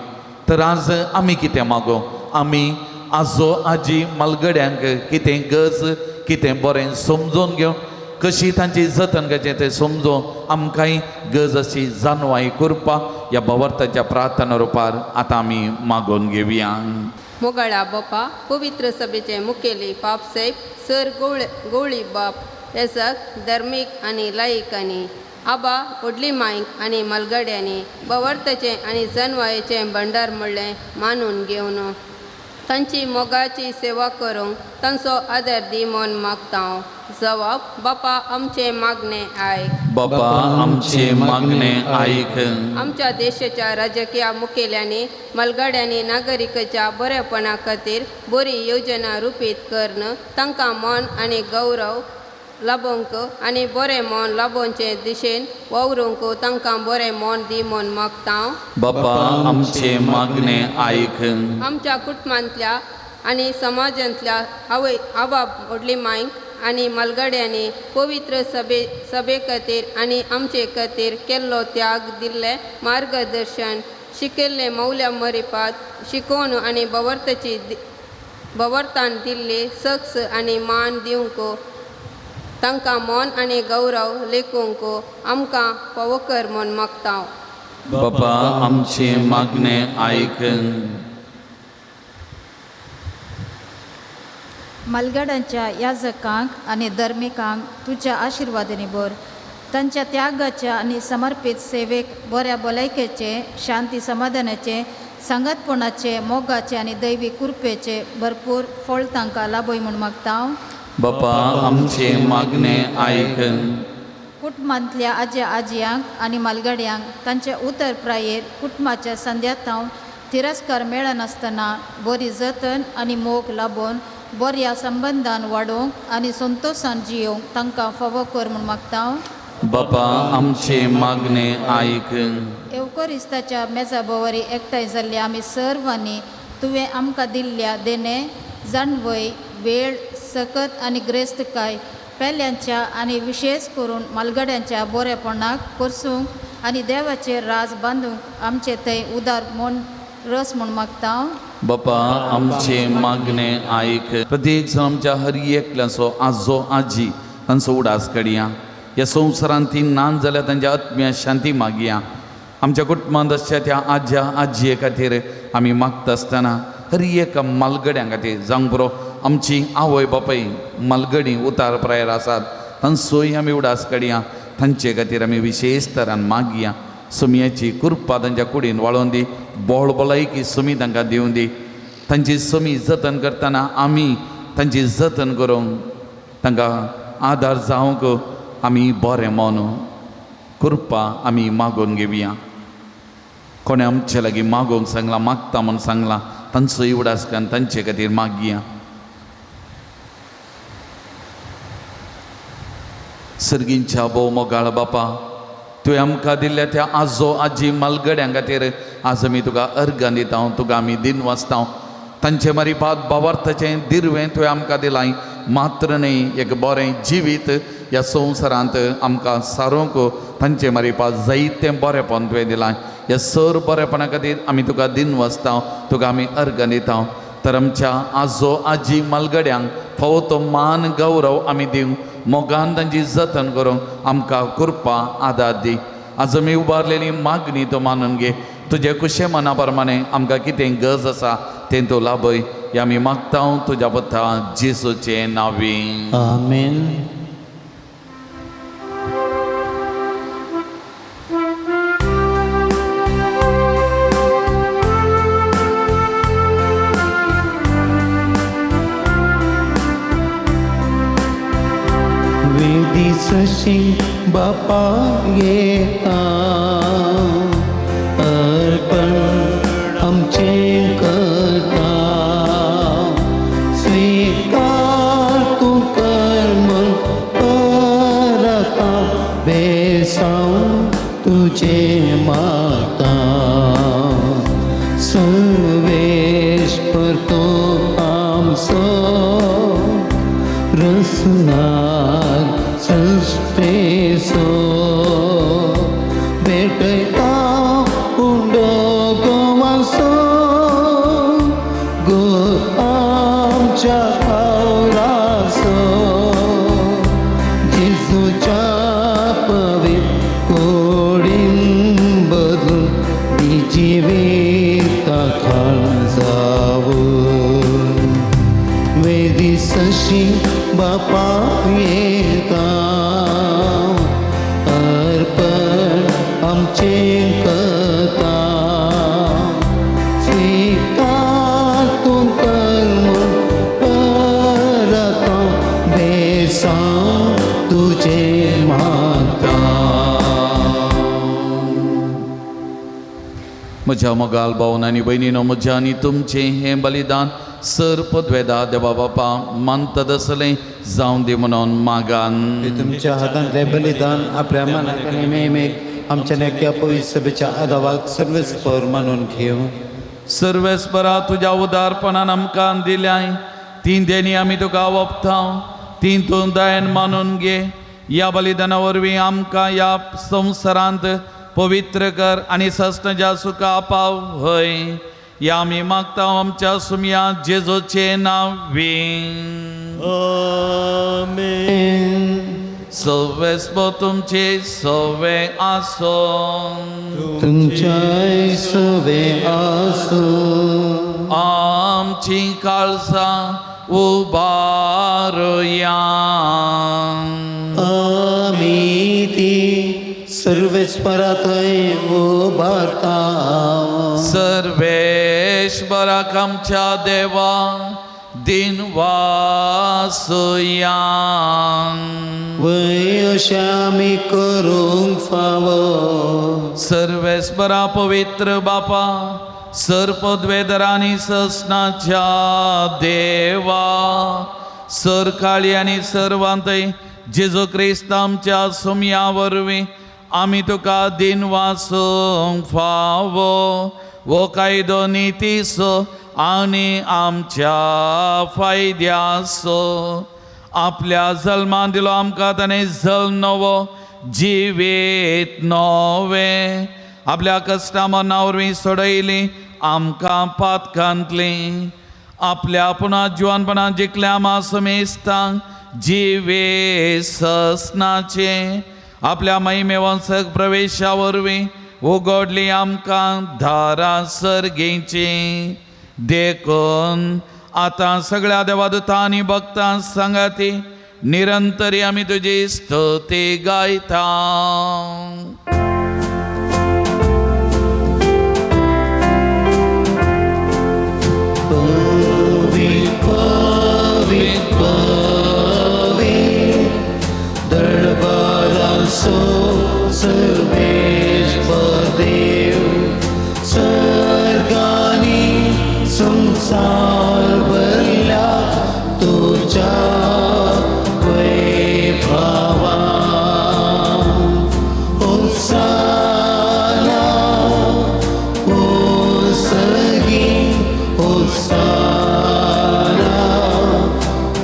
S3: तर आज आमी कितें मागो? आमी आजो आजी मालगड्यांक कितें गरज कितें बरें समजून घेवन कशी तांची जतन करचें तें समजून आमकांय गरज अशी जानवाय करपाक ह्या भवार्थाच्या प्रार्थना रुपार आतां आमी मागोवन घेवया.
S8: मोगाळा बापा, पवित्र सभेचे मुखेली पापसाहेब सर गवळी बाप येसक धर्मीक आनी लायकांनी आबा व्हडली मायक आनी मालगाड्यांनी बवर्तचें आनी जनवायेचें भंडार म्हणलें मानून घेवन तांची मोगाची सेवा करूंक तांचो आदर दी म्हूण मागता हांव. जवाब बापा आमचें मागणें आयक.
S3: बापा आमचें मागणें आयक.
S8: आमच्या देशाच्या राजकीय मुखेल्यांनी मालगाड्यांनी नागरिकाच्या बरेपणा खातीर बरी योजना रुपीत करून तांकां मन आनी गौरव लाबोवंक आनी बरें मन लाबोवचे दिशेन वावरूंक तांकां बरें मन दी म्हूण मागता हांव.
S3: बापा आमचें मागणें आयक.
S8: आमच्या कुटुंबांतल्या आनी समाजांतल्या आवय आबा व्हडली मायक आनी मालगाड्यांनी पवित्र सभे खातीर आनी आमचे खातीर केल्लो त्याग दिल्लें मार्गदर्शन शिकयल्लें मौल्या मरिपात शिकोवन आनी बवर्तान दिल्ली सक्स आनी मान दिवंक तांकां मन आनी गौरव लेखूंक आमकां फावोकर म्हूण मागता हांव.
S3: बापा आमचें मागणें आयक.
S9: मालगाडांच्या याजकांक आनी धर्मिकांक तुज्या आशिर्वादांनी भर. तांच्या त्यागाच्या आनी समर्पीत सेवेक बऱ्या भलायकेचे, शांती समाधानाचे, सांगातपणाचे, मोगाचे आनी दैवी कृपेचे भरपूर फळ तांकां लाभय म्हूण मागता.
S3: बापा आमचें मागणें आयक.
S9: कुटुंबांतल्या आज्या आजयांक आनी मालगाड्यांक तांच्या उतर प्रायेर कुटुंबाच्या संद्यातावन तिरस्कार मेळनासतना बरी जतन आनी मोग लाबोवन बऱ्या संबंदान वाडोवंक आनी संतोशान जियोवंक तांकां फावो कर म्हूण मागता.
S3: बापा आमचें मागणें आयक.
S9: एवकोरिस्ताच्या मेजा भोंवरी एकठांय जाल्ल्या आमी सर्वांनी तुवें आमकां दिल्ल्या देणे जाणवय, वेळ, सकत आनी ग्रेस्तकाय पेल्यांच्या आनी विशेश करून मालगड्यांच्या बरेपणाक कोर्सूंक आनी देवाचेर राज बांदूंक आमचे थंय उदार म्हूण रस म्हूण मागता.
S3: बापा आमचें मागणें आयक. प्रत्येक जाण आमच्या हर एकल्याचो आजो आजी तांचो उडास काडया. ह्या संवसारांत ती ना जाल्यार तांच्या आत्म्या शांती मागया. आमच्या कुटुंबांत आसच्या त्या आज्या आजये खातीर आमी मागता आसतना हर एका मालगड्यां खातीर जावंक पुरो आमची आवय बापाय मालगडी उतार प्रायर आसात तांचोय आमी उडास काडया. तांचे खातीर आमी विशेश तरान मागया. सुमयाची कृपा तांच्या कुडीन वाळोवन दी, बोळ भलायकी सुमी तांकां दिवन दी. तांची सुमी जतन करतना आमी तांची जतन करूंक तांकां आदार जावंक आमी बरें मन कृपा आमी मागून घेवया. कोणें आमचे लागीं मागूंक सांगलां, मागता म्हूण सांगलां, तांचोय उडास करून तांचे खातीर मागया. सर्गींच्या भोव मोगाळ बापा, तुवें आमकां दिल्ल्या त्या आजो आजी मालगड्यां खातीर आज आमी तुका अर्गां दिता, तुका आमी दिन वाचता. तांचे मारिपात बावार्थाचें दिरवें तुवें आमकां दिलां, मात्र न्हय एक बरें जिवीत ह्या संवसारांत आमकां सारोवंक तांचे मारिपात जायतें बरेंपण तुवें दिलां. ह्या सर बरेपणा खातीर आमी तुका दिन वाचता, तुका आमी अर्गां दिता. तर आमच्या आजो आजी मालगड्यांक फावो तो मान गौरव आमी दिवंक मोगान तांची जतन करूंक आमकां कृपा आदार दी. आज आमी उबारलेली मागणी तूं मानून घे. तुजे कुशे मना प्रमाणे आमकां कितें गरज आसा तें तूं लाभय. हें आमी मागता तुज्या पुता जेजूचे नांवी.
S2: आमेन. वेदीसशी बापा येता अर्पण आमचें करता, स्विकार तूं कर म्हूण परता, बेसांव तुजें मागता. सर्वेश परतो आमचो रसनार संस्थेसो भेटयता उंडो गोवासो गो आमच्या आवरासो जेजूच्या पवित्र कोडीन बदलून ती जिविता खाण जावन वेदीसशी बापा येता अर्पण आमचें करता, स्विकार तूं कर म्हूण परता, बेसांव तुजें मागता.
S3: म्हज्या मोगाल भावन आनी भयणीनो, म्हज्या आनी तुमचें हें बलिदान सर पदवेदा देवा बापा मानता तसलें जावं दी म्हणून मागान.
S2: तुमच्या हातांतलें बलिदान आपल्या मनाक आनी नेमेक आमच्या नेक्या पवित्र सभेच्या आदावाक सर्वेस्पर मानून घेवं.
S3: सर्वेस्परा तुज्या उदारपणान आमकां दिल्याय तीं देणी आमी तुका ओपता, तीं तूं दयेन मानून घे. ह्या बलिदाना वरवीं आमकां ह्या संवसारांत पवित्र कर आनी सस्नजा सुखा पाव हय. ह्या आमी मागता आमच्या सुमया जेजूचे नांवी.
S2: आमेन.
S3: सवेस्पो तुमचे सवे आसो
S2: तुमच्याय सवे आसो.
S3: आमची काळजां उबारुया.
S2: आमी ती सर्वेस्परा थंय उबारता.
S3: सर्वेश्वराक आमच्या देवा दिन वासुया.
S2: वय अशें आमी करूंक फावो.
S3: सर्वेस्परा पवित्र बापा सर्पद्वेदरांनी ससनाच्या देवा सरकाळी आनी सर्वांतय जेजू क्रिस्त आमच्या सुमया वरवीं आमी तुका दिन वासूंक फावो वो कायदो नितीचो आनी आमच्या फायद्याचो. आपल्या जल्मान दिलो आमकां ताणें जल्म नवो जिवीत नवें आपल्या कश्टा मरणा वरवीं सोडयली आमकां पातकांतली आपल्या पुना जिवानपणान जिखल्या आमा समेस्तांक जिवे ससनाचें आपल्या महिमेवंसक प्रवेशा वरवीं उगडली आमकां दारां सर्गेची. देखून आतां सगळ्या देवादूतांनी भक्तां सांगाती निरंतरी आमी तुजी स्तुती गायता.
S2: दळबारासो सर्वेश्वर देव सर्गानी संसार भरल्या तुझ्या वैभवा. होसाना होसगी होसाना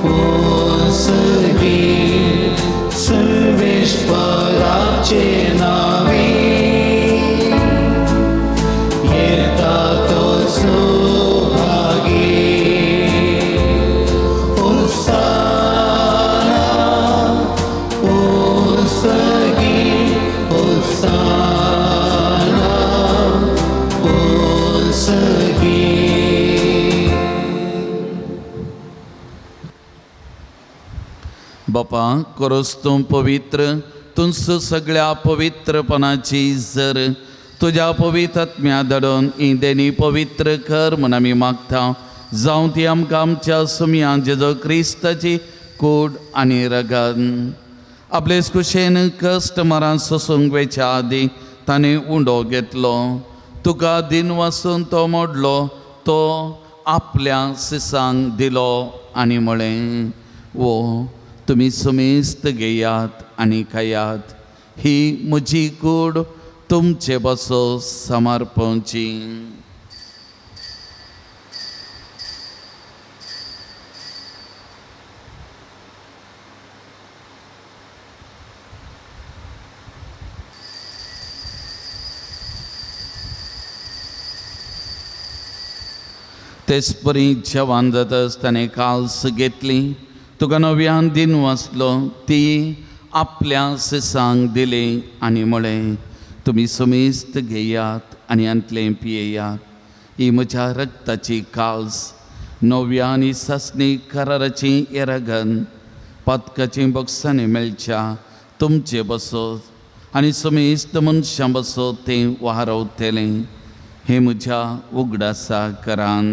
S2: होसगी सर्वेश्वराचे नावे येता तो सौभागी. होसाना होसगी होसाना होसगी.
S3: बापा करोस तूं पवित्र तुंस सगळ्या पवित्रपणाची जर तुज्या पवित्र आत्म्या धाडून ही देणी पवित्र कर म्हूण आमी मागता. जावं ती आमकां आमच्या सुमया जेजो क्रिस्ताची कूड आनी रगत. आपलेच कुशेन कश्ट मरान सोसूंक वेच्या आदीं ताणें उंडो घेतलो तुका दिन वासून तो मोडलो तो आपल्या सिसांक दिलो आनी म्हळें वो तुमी सुमेस्त घेयात आनी खायात ही म्हजी कूड तुमचे बसो समर्पणची. तेच परी जेवण जाताच ताणें काल्स घेतली तुका नव्यान दिन वाचलो ती आपल्या सिसांक दिली आनी म्हळें तुमी सुमेस्त घेयात आनी हांतलें पियेयात ही म्हज्या रक्ताची काल्स नव्या आनी सासणी कराराची येरागन पातकाची बक्षांनी मेळच्या तुमचे बसत आनी सुमेस्त मनशां बसत तें वारवतलें हें म्हज्या उगडासा करान.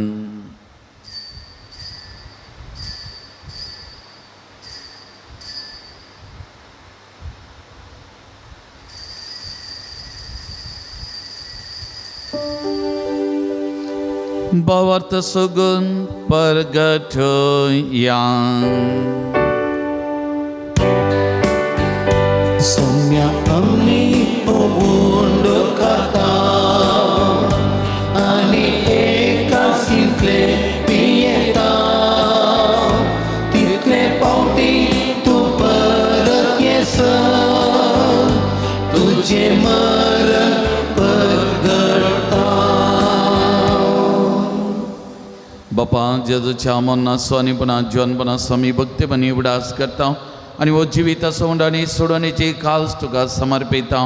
S3: भावार्थ सगून परगटया.
S2: सौम्या आमी उंडो खाता आनी एकासींतले पियेता तितले पावटी तूं परत येसर तुजें मरण परगटा.
S3: बापा जेजूच्या मरणाचो आनी पुन्हा जिवनपणाचो आमी भक्तीपणी उगडास करता आनी हो जिविताचो उंड आनी सोडवणेची काल्स तुका समर्पिता.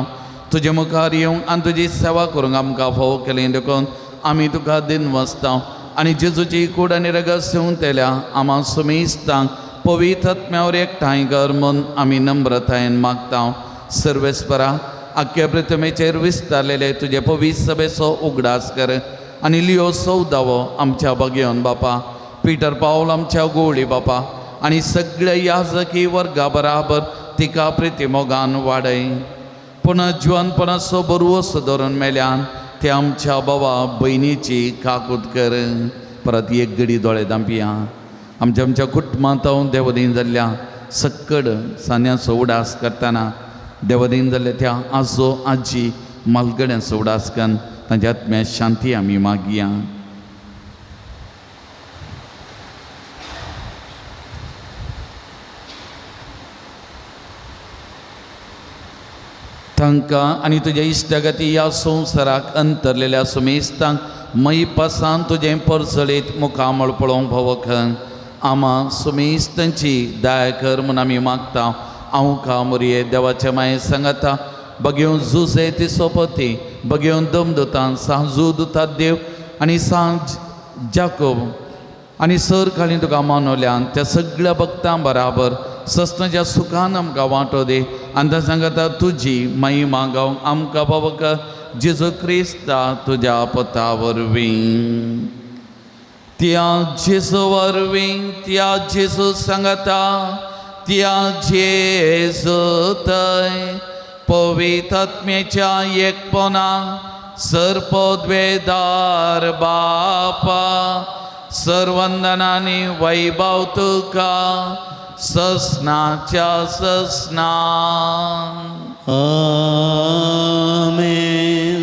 S3: तुजे मुखार येवंक आनी तुजी सेवा करूंक आमकां फावो केली देखून आमी तुका दिन वसता आनी जेजूची कूड आनी रगत सेवून तेल्या आमा सुमेस्तांक पवित्र आत्म्यावर एकठांय कर म्हूण आमी नम्रतायेन मागता. सर्वेस्परा आख्या प्रतिमेचेर विस्तारलेले तुजे पवित्र सभेचो उगडास कर आनी लियो सौदावो आमच्या बगयोन बापा, पिटर पावल आमच्या गोवळी बापा आनी सगळ्या याजकी वर्गा बराबर तिका प्रिती मोगान वाडय. पुनः जिवनपणाचो बरवस धरून मेल्यान ते आमच्या बाबा भयणीची काकूत कर. परत एक घडी दोळे दांपया. आमच्या आमच्या कुटुंबांत देवदीन जाल्ल्या सक्कड सान्याचो उडास करतना देवदीन जाल्ल्या त्या आजो आजी मालगड्यांचो उडास करून तांच्या आत्म्या शांती आमी मागया. तांकां आनी तुज्या इश्टागती ह्या संवसाराक अंतरलेल्या सुमेस्तांक मैपासान तुजें परजळीत मुखामळ पळोवंक भोवखन आमा सुमेस्तांची दया कर म्हूण आमी मागता. हांव का मोरये देवाच्या माये सांगता बगेवन जुजे ती सोपती बगेवन दमदुतान सांजू दुतात देव आनी सांज जाकोब आनी सर खाली तुका मानवल्यान त्या सगळ्या भक्तां बराबर सस्नाच्या सुखान आमकां वांटो दी आनी त्या सांगता तुजी महिमा गावंक आमकां बाबा जेजू क्रिस्ता तुज्या पता वरवीं. त्या जेजू वरवीं, त्या जेजू सांगता, त्या जेजू थंय पवित्र आत्म्याच्या एकपणा सर्पद्वेदार बापा सर्वंदनानी वैभव तुका ससनाच्या ससना.
S2: आमेन.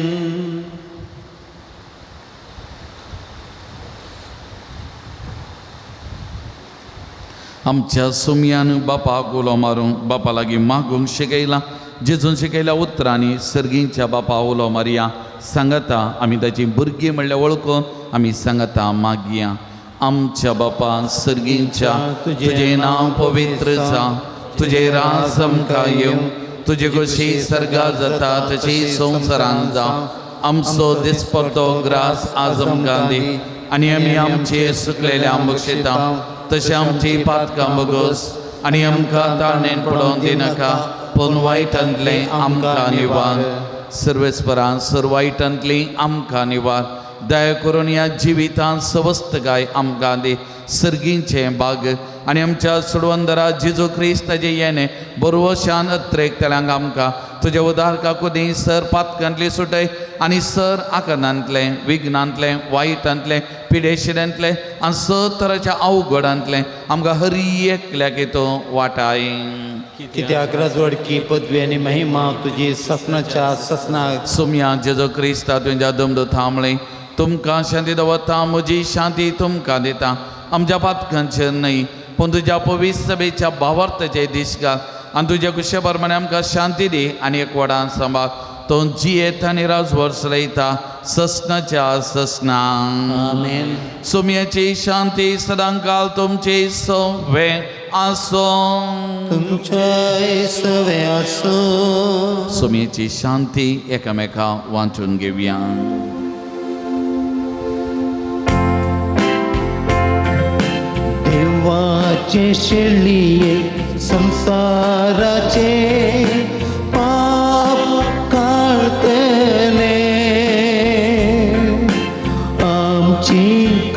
S3: आमच्या सुमयान बापाक उलो मारूंक बापा लागीं मागूंक शिकयलां. जेजून शिकयल्या उतरांनी सर्गींच्या बापा उलो मारया. सांगता आमी ताची भुरगीं म्हणल्यार वळखून आमी सांगता मागया. आमच्या बापा सर्गींच्या, तुजें नांव पवित्र जावं, तुजें राज आमकां येवं, तुजे कशी सर्गा जाता तशी संवसारान जावं. आमचो दिसपडतो ग्रास आज आमकां दी आनी आमी आमचे सुकलेल्या बक्षिता तशें आमची पातकां बगस आनी आमकां ताळणेन पडोवन दिनाका पूण वायटांतलें आमकां निवार. सर्वेस्परान सर वायटांतली आमकां निवार. दया करून ह्या जिवितांत सवस्तकाय आमकां दी. सर्गींचें बाग आनी आमच्या सोडवंदरा जेजू क्रिस्ताचें येणें बरवशान अत्रेक तेल्यांक आमकां तुज्या उदार काकुदी सर पातकांतली सुटय आनी सर आकनांतलें विघ्नांतलें वायटांतलें पिडेशिड्यांतलें आनी सर तराच्या अवघडांतलें आमकां हरी एकल्याक येतो वाटाय.
S2: कित्याक राजवडकी पदवी आनी महिमा तुजी ससनाच्या ससनाक.
S3: सुमया जेजो क्रिस्ता तुज्या दमदो थांबले तुमकां शांती दवरता, म्हजी शांती तुमकां दिता. आमच्या पातकांचेर न्हय पूण तुज्या पवित्र सभेच्या भावार्थाचे दीस घाल आनी तुज्या कुशे प्रमाणे आमकां शांती दी आनी एक वडान सांबाळ. तो जियेत आनी राजवर्स चलयता ससनाच्या ससना.
S2: आमेन.
S3: सुमयाची शांती सदांकाल तुमची सवे आसों.
S2: तुमच्या सवे आसूं.
S3: सुमयेची शांती एकामेका वांटून घेवया.
S2: देवाचे शेळये संसाराचे पाप काडतले आमची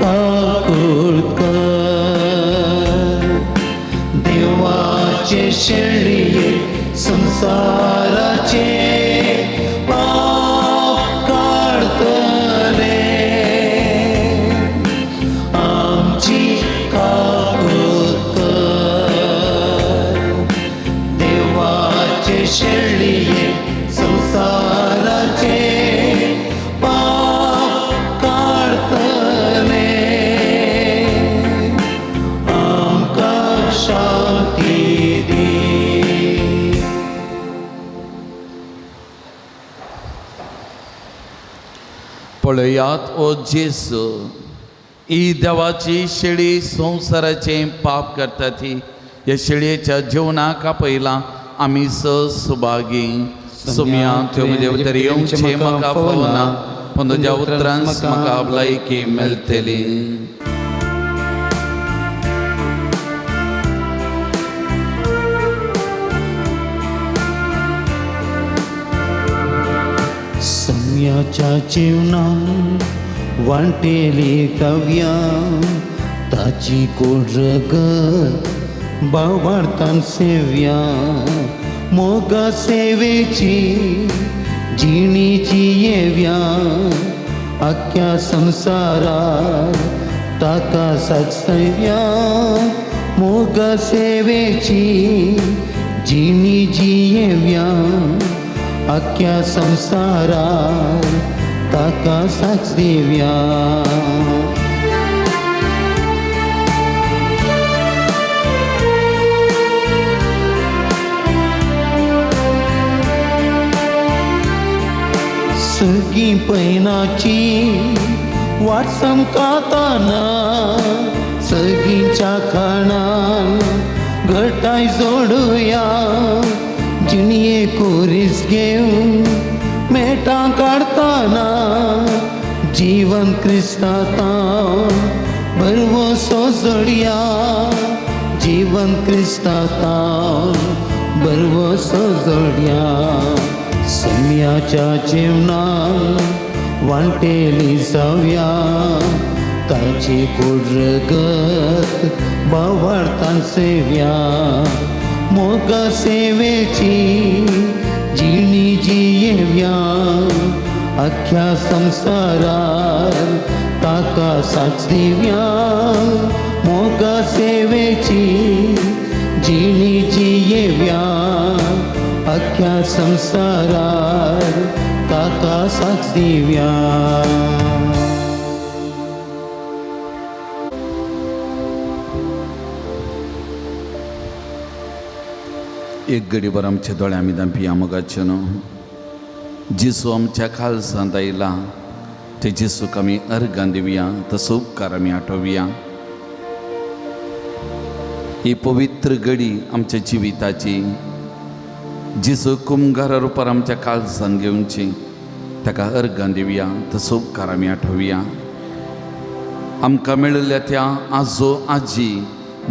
S2: काकूट कर. देवाचे शेळये संसाराचे पाप काडतले आमची काकूट कर. देवाचे शेळये संसाराचे पाप काडतले आमकां शांती दी.
S3: पळयात ओ जेजू, ही देवाची शेळी संवसाराचें पाप करता ती ह्या शेळयेच्या जेवणाक आपयला आमी सुभागी. सोम्या तुवें म्हजे भितर येवचें म्हाका फावना, पूण तुज्या उतरान म्हाका भलायकी मेळटली.
S2: सम्याच्या जेवणान वांटेली काव्या ताची कोड रगत बावार्थान सेव्या मोगा सेवेची जिणीची येव्या आख्या संसारार ताका साक्षव्या मोगा सेवेची जिणीची येव्या आख्या संसारार ताका साक्ष दिव्या. सगळीं पैनाची वाट समकाताना सगळींच्या खाणान घटाय जोडुया जिणये कोरीस घेवन मेटां काडताना जीवन क्रिस्तांत भरवसो जोडया जीवन क्रिस्तांत भरवसो जोडया. सम्याच्या जेवणान वांटेली जावया ताची कोड रगत बावार्थान सेव्या मोगा सेवेची जिणी जियेव्या आख्या संसारार ताका साक्ष दिव्या मोगा सेवेची जिणी जियेव्या आख्या संसारार ताका साक्ष दिव्या.
S3: एक घडीभर आमच्या दोळ्या आमी धांपया मोगाचें न्हू जेजू आमच्या खालसांत आयला ते जेजूक आमी अर्गां दिवया, तसो उपकार आमी आठोवया. ही पवित्र घडी आमच्या जिविताची जेजू कुमगारा रुपार आमच्या काळजान घेवची ताका अर्गां दिवया, तसो उपकार आमी आठोवया. आमकां मेळिल्ल्या त्या आजो आजी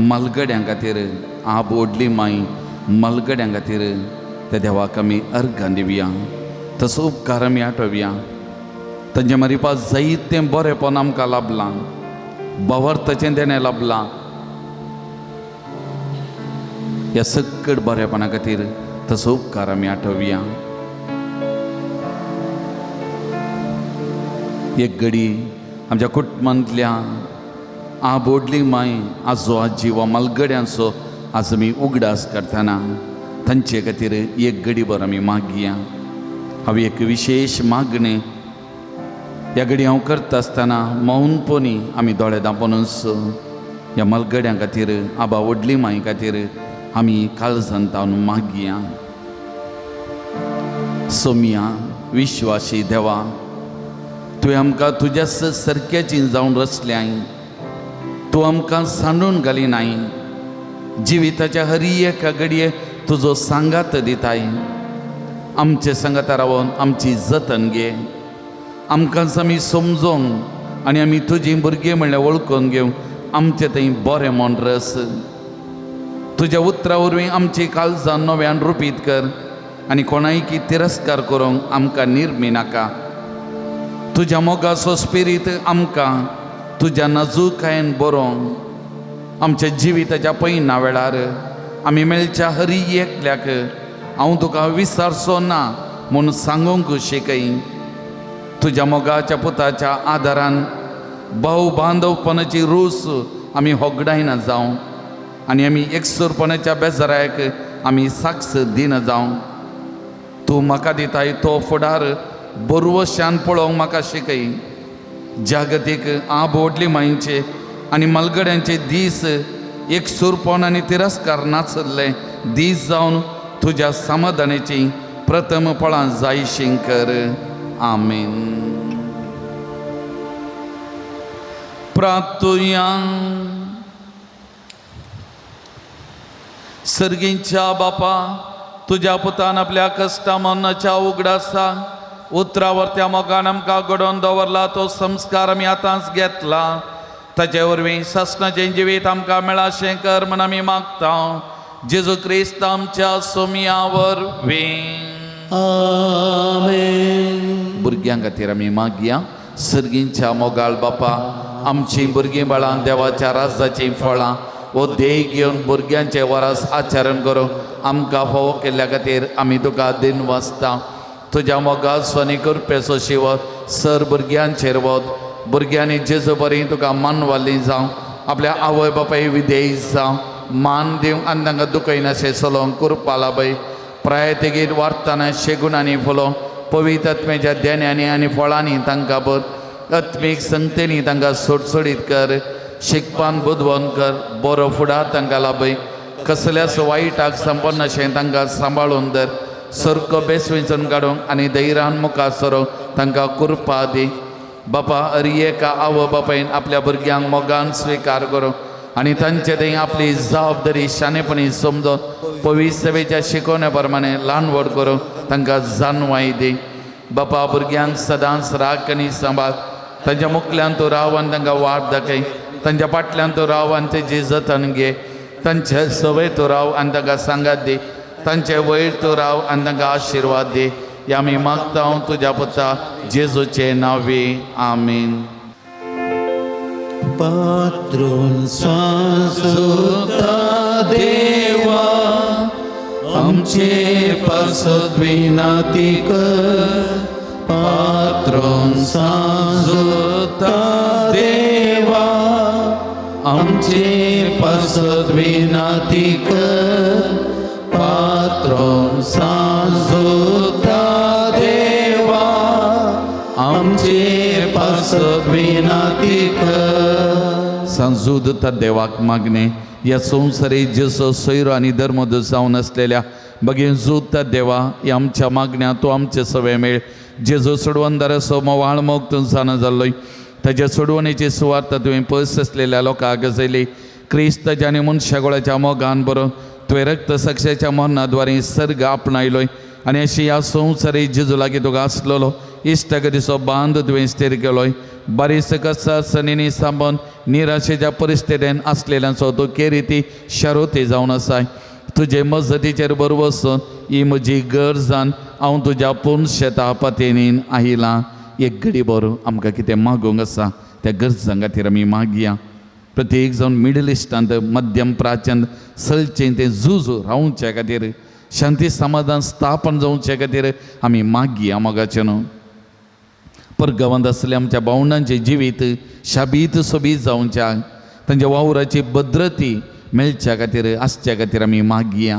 S3: मालगड्यां खातीर आब ओडली माय मालगड्यां खातीर त्या देवाक आमी अर्गां दिवया, तसो उपकार आमी आठोवया. तांचे मारिपा जायतें बरेंपण आमकां लाबलां, भावार्थाचें देणें लाबलां. ह्या सकट बरेपणा खातीर तसो उपकार आमी आठोवया. एक घडी आमच्या कुटुंबांतल्या आबोडली माय आजो आजी वा मालगड्यांचो आज आमी उगडास करतना तांचे खातीर एक घडीभर आमी मागया. हांव एक विशेश मागणें ह्या घडी हांव करता आसतना मौनपणी आमी दोळे दांपोनूच ह्या मालगड्यां खातीर आबा व्हडली माय खातीर आमी काळजान तावन मागया. सोम्या विश्वासी देवा, तुवें आमकां तुज्या सारक्याची जावन रचल्याय, तूं आमकां सांडून घाली नाय. जिविताच्या हर एका घडये तुजो सांगात दिताय. आमचे सांगाता रावन आमची जतन घे. आमकां आमी समजोंक आनी आमी तुजी भुरगीं म्हणल्यार वळखून घेवंक आमचें थंय बरें म्हूण रस. तुज्या उतरा वरवीं आमची काळजां नव्यान रुपीत कर आनी कोणायकी तिरस्कार करूंक आमकां निर्मी नाका. तुज्या मोगाचो स्पिरीत आमकां तुज्या नाजूकायेन बरोवंक आमच्या जिविताच्या पयना वेळार आमी मेळच्या हरी एकल्याक हांव तुका विसरचो ना म्हूण सांगूंक शिकय. तुज्या मोगाच्या पुताच्या आदारान भाव बांदवपणाची रूस आमी होगडायना जावं आनी आमी एकसूरपणाच्या बेजाराक आमी साक्ष दिना जावं. तूं म्हाका दिताय तो फुडार बरवशान पळोवंक म्हाका शिकय. जागतीक आब व्हडली मायचे आनी मालगड्यांचे दीस एकसूरपण आनी तिरस्कार नाचल्ले दीस जावन तुज्या समाधानाची प्रथम फळां जायशीं कर. आमेन. प्रार्थुया. सर्गींच्या बापा, तुज्या पुतान आपल्या कश्टा मरणाच्या उगडासा उतरावर त्या मोगान आमकां घडोवन दवरला तो संस्कार आमी आतांच घेतला. ताचे वरवीं सासणाचें जिवीत आमकां मेळाशें कर म्हण आमी मागता, जेजू क्रिस्त आमच्या सोमया वरवीं.
S2: आमेन.
S3: भुरग्यां खातीर आमी मागया. सर्गींच्या मोगाळ बापा, आमचीं भुरगीं बाळां देवाच्या राजाचीं फळां हो ध्येय घेवन भुरग्यांचे वरास आचरण करूंक आमकां फावो केल्ल्या खातीर आमी तुका दिन वाचता. तुज्या मोगाचो आनी कृपेचो शिवर सर भुरग्यांचेर वत. भुरग्यांनी जेजू बरी तुका मानवाली जावं, आपल्या आवय बापाय विधेयी जावं, मान दिवंक आनी तांकां दुखयनाशें चलोवंक कृपा लाभय. प्राय तेगीर वाडटना शेगुणांनी फुलोवंक पवित्र आत्म्याच्या देण्यांनी आनी फळांनी तांकां भर. आत्मीक संगतेनी तांकां सोडसोडीत कर, शिकपान बुदवंत कर, बरो फुडार तांकां लाभय. कसल्याच वायटाक संपन्नाशें तांकां सांबाळून धर. सारको बेस विंचून काडूंक आनी धैर्यान मुखार सरोंक तांकां कृपा दी. बापा, अरी एका आवय बापायन आपल्या भुरग्यांक मोगान स्विकार करूंक आनी तांचे थंय आपली जबाबदारी शाणेपणी समजून पवित्र सभेच्या शिकवण्या प्रमाणे ल्हान व्हड करूंक तांकां जाणवाय दी. बापा, भुरग्यांक सदांच राख आनी सांबाळ. तांच्या मुखल्यान तूं राव आनी तांकां वाट दाखय. तांच्या फाटल्यान तूं राव आनी तेजी जतन घे. तांचे सवय तूं राव आनी तांकां सांगात दी. तांचे वयर तूं राव आनी तांकां आशिर्वाद दी. हे आमी मागता तुज्या पुता जेजूचे नांवे, आमीन.
S2: पात्रून सांजुता देवा, आमचे पासत विनाती कर. पात्रून सांजुता देवा, आमचे पासत विनाती कर. पात्रून सांजुता देवा, आमचे पासत विनाती कर.
S3: सांजूद देवाक मागणे. ह्या संवसारी जसो सोयरो आनी धर्मदूत जावन आसलेल्या बगीन जुता देवा, ह्या आमच्या मागण्या तूं आमचे सवे मेळ. जेजो सोडवणदाराचो मोवाळ मोग तूं जाणा जाल्लोय. ताच्या सोडवणेची सुवार्थ तुवें पयस आसलेल्या लोकांक गजयली. क्रिस्ताच्या आनी मनशागोळाच्या मोगान बरोवन तुवें रक्त साक्षाच्या मरणाद्वारे सर्ग आपणायलोय आनी अशी ह्या संवसारी जेजू लागीं तुका आसलेलो इश्टागतीचो बांद तुवें स्थिर केलोय. बारीस कसा सनीनी सांबन निराशेच्या परिस्थितीन आसलेल्यांचो तूं केरिती शरोती जावन आसाय. तुजे मजतीचेर बरो वचून ही म्हजी गरजान हांव तुज्या पूर्ण शेता पातेनीन आयलां. एक घडी बरो आमकां कितें मागूंक आसा त्या गरजां खातीर आमी मागया. प्रत्येक जावन मिडल इस्टांत मध्यम प्राच्यांत चलचें तें झूज रावच्या खातीर, शांती समाधान स्थापन जावचे खातीर आमी मागया. मोगाचें न्हू परगांवांत आसल्या आमच्या भावंडांचें जिवीत शाबीत सोबीत जावच्या, तांच्या वावराची भद्रती मेळच्या खातीर आसच्या खातीर आमी मागया.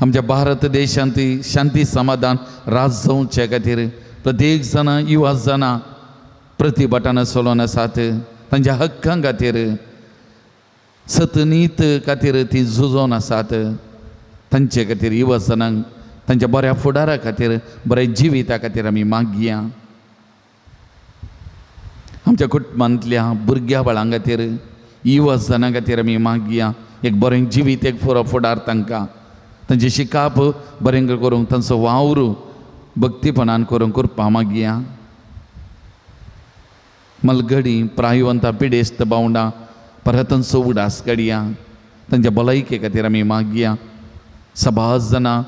S3: आमच्या भारत देशांत शांती समाधान राज जावच्या खातीर प्रत्येक जाणां युवा जाणां प्रतिभटान चलोवन आसात. तांच्या हक्कां खातीर सतनीत खातीर ती झुजोन आसात. तांचे खातीर युवा जाणांक तांच्या बऱ्या फुडारा खातीर बऱ्या जिविता खातीर आमी मागया. आमच्या कुटुंबांतल्या भुरग्या बाळां खातीर युवा जाणां खातीर आमी मागया. एक बरें जिवीत, एक फुरो फुडार तांकां, तांचें शिकाप बरें करूंक, तांचो वावर भक्तीपणान करूंक कृपा मागया. मलगडी प्रायवंता पिडेस्त भावंडां परत तांचो उडास काडया. तांच्या भलायके खातीर आमी मागया. सभास जाणां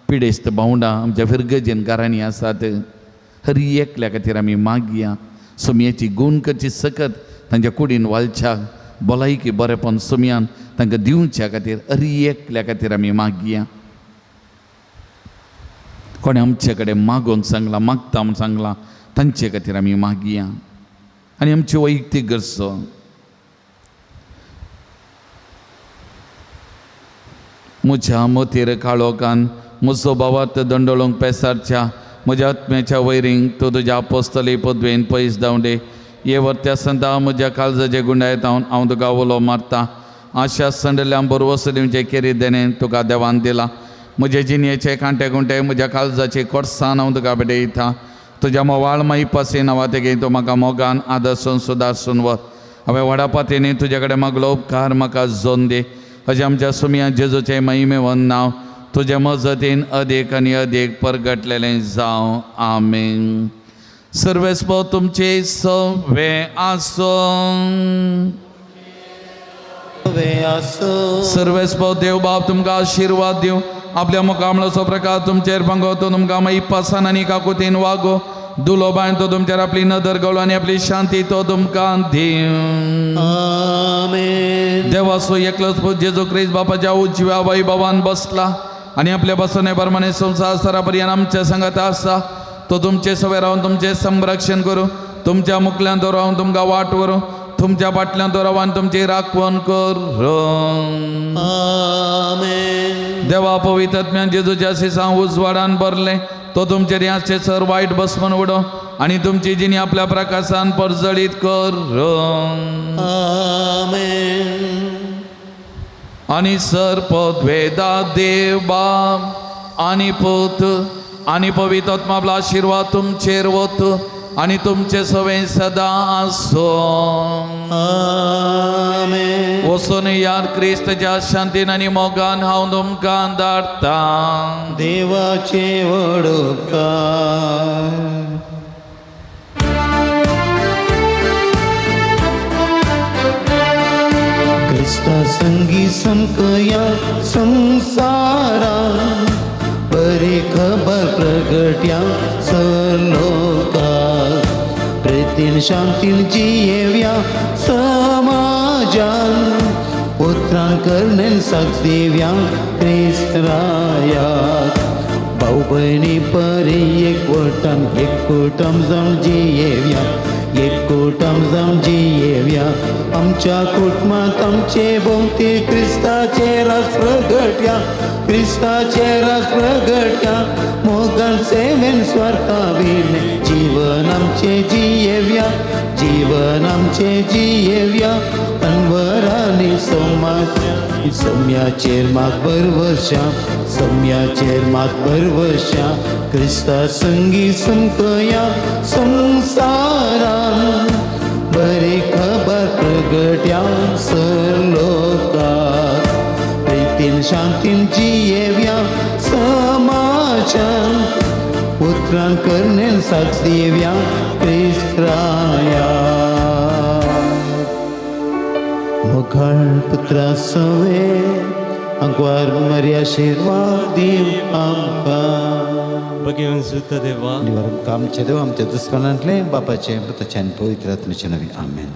S3: पिडेस्त भावंडां आमच्या फिरगजेन घरांनी आसात. हर एकल्या खातीर आमी मागया. सोमयेची गुण करची सकत तांच्या कुडीन वालच्या भलायकी बरेपण सोमयान तांकां दिवच्या खातीर हर एकल्या खातीर आमी मागया. कोणें आमचे कडेन मागोवंक सांगलां, मागता म्हूण सांगलां, तांचे खातीर आमी मागया. आनी आमची वैयक्तीक गरजो म्हज्या मोतीर काळोखान म्हजो भावार्थ दंडोळूंक पेसारच्या म्हज्या आत्म्याच्या वैरींक तूं तुज्या आपोस्तली पदवेन पयस धांवडे. ये वर्त्या संता म्हज्या काळजाचे गुंडायत हांव तुका उलो मारता. आशा संडल्या बरवस दिवचे केरी देणें तुका देवान दिला. म्हजे जिणेचे कांटे कुंटे म्हज्या काळजाचे कोर्सान हांव तुका भेटयता. तुज्या मोवाळ माई पासी नांवा तेगे तूं म्हाका मोगान आदर्सून सुदारसून व्हर. हांवें व्हडा पातयेनी तुज्या कडेन मागलो उपकार म्हाका जोन दी. अशें आमच्या सुमया जेजूचें महिमेवन नांव तुज्या मजतीन अदीक आनी अदीक परगटलेलें जावं. आमेन. सर्वेस्पो तुमचे सवे आसूं. सर्वेस्पो देव बाप तुमकां आशिर्वाद दिवं, आपल्या मुखामळाचो प्रकार तुमचेर भांगवतो, तुमकां मागीर पासान आनी काकुतीन वागो दुलोबायन तो तुमचेर आपली नदर घालून आनी आपली शांती तो तुमकां दिवं.
S2: आमेन.
S3: देवाचो एकलोच पूत जेजू क्रिस्त बापाच्या उजव्या वैभवान बसला आनी आपल्या बसने प्रमाणे संवसार सरापर्यंत आमच्या संगत आसा. तो तुमचे सवे रावन तुमचें संरक्षण करूं, तुमच्या मुखल्यान तो रावन तुमकां वाट व्हरूं, तुमच्या फाटल्यान तो रावन तुमची राखवण करूं.
S2: आमेन.
S3: देवा पवित्र जेजूच्या सिसां उजवाडान भरलें तो तुमचे रियाचे सर वायट बसमन उडो आनी तुमची जिणी आपल्या प्रकाशान परजळीत करूं.
S2: आमेन.
S3: आनी सर पदवेदा देव बाप आनी पूत आनी पवित्र आत्मा आपलो आशिर्वाद तुमचेर वत आनी तुमचे सवें सदां आसूं.
S2: आमेन.
S3: वचून याद क्रिस्तच्या शांतीन आनी मोगान हांव तुमकां धाडटां.
S2: देवाचे व्हड उपकार. क्रिस्ता संगी संकया संसारा बरी खबर प्रगट्या सलोका प्रेतीन शांतीन जियेव्या समाजान उतरान करणेन साक्ष दिव्या क्रिस्तरायाक भाऊ भयणी परी एकवटान एकवटान जावन जियेव्या एकवटान जावन जियेव्या आमच्या कुटुंबांत आमचे भोंवती क्रिस्ताचे रास प्रगट्या क्रिस्ताचे रास प्रगट्या मोगान सेवेन स्वार्था बीन जीवन आमचे जियेव्या जीवन आमचे जियेव्या अनवरानी समाज सम्याचेर मात भरवशा सम्याचेर मात भरवशा क्रिस्ता संगी संकया संसारान बरी खबर प्रगट्या सरलोकात प्रितीन शांतीन जियेव्या समाजान उतरान करणेन साक्ष दिव्या क्रिस्त्राया मुखार पुत्रा सवे अंकवार मरी आशिर्वाद दिव आमकां.
S10: भगेवन सुत देवा
S2: निवारण आमचे देव आमच्या दुस्मानांतले बापाचे पुताचे आनी पवित्र आत्म्याचे नांवान आमेन.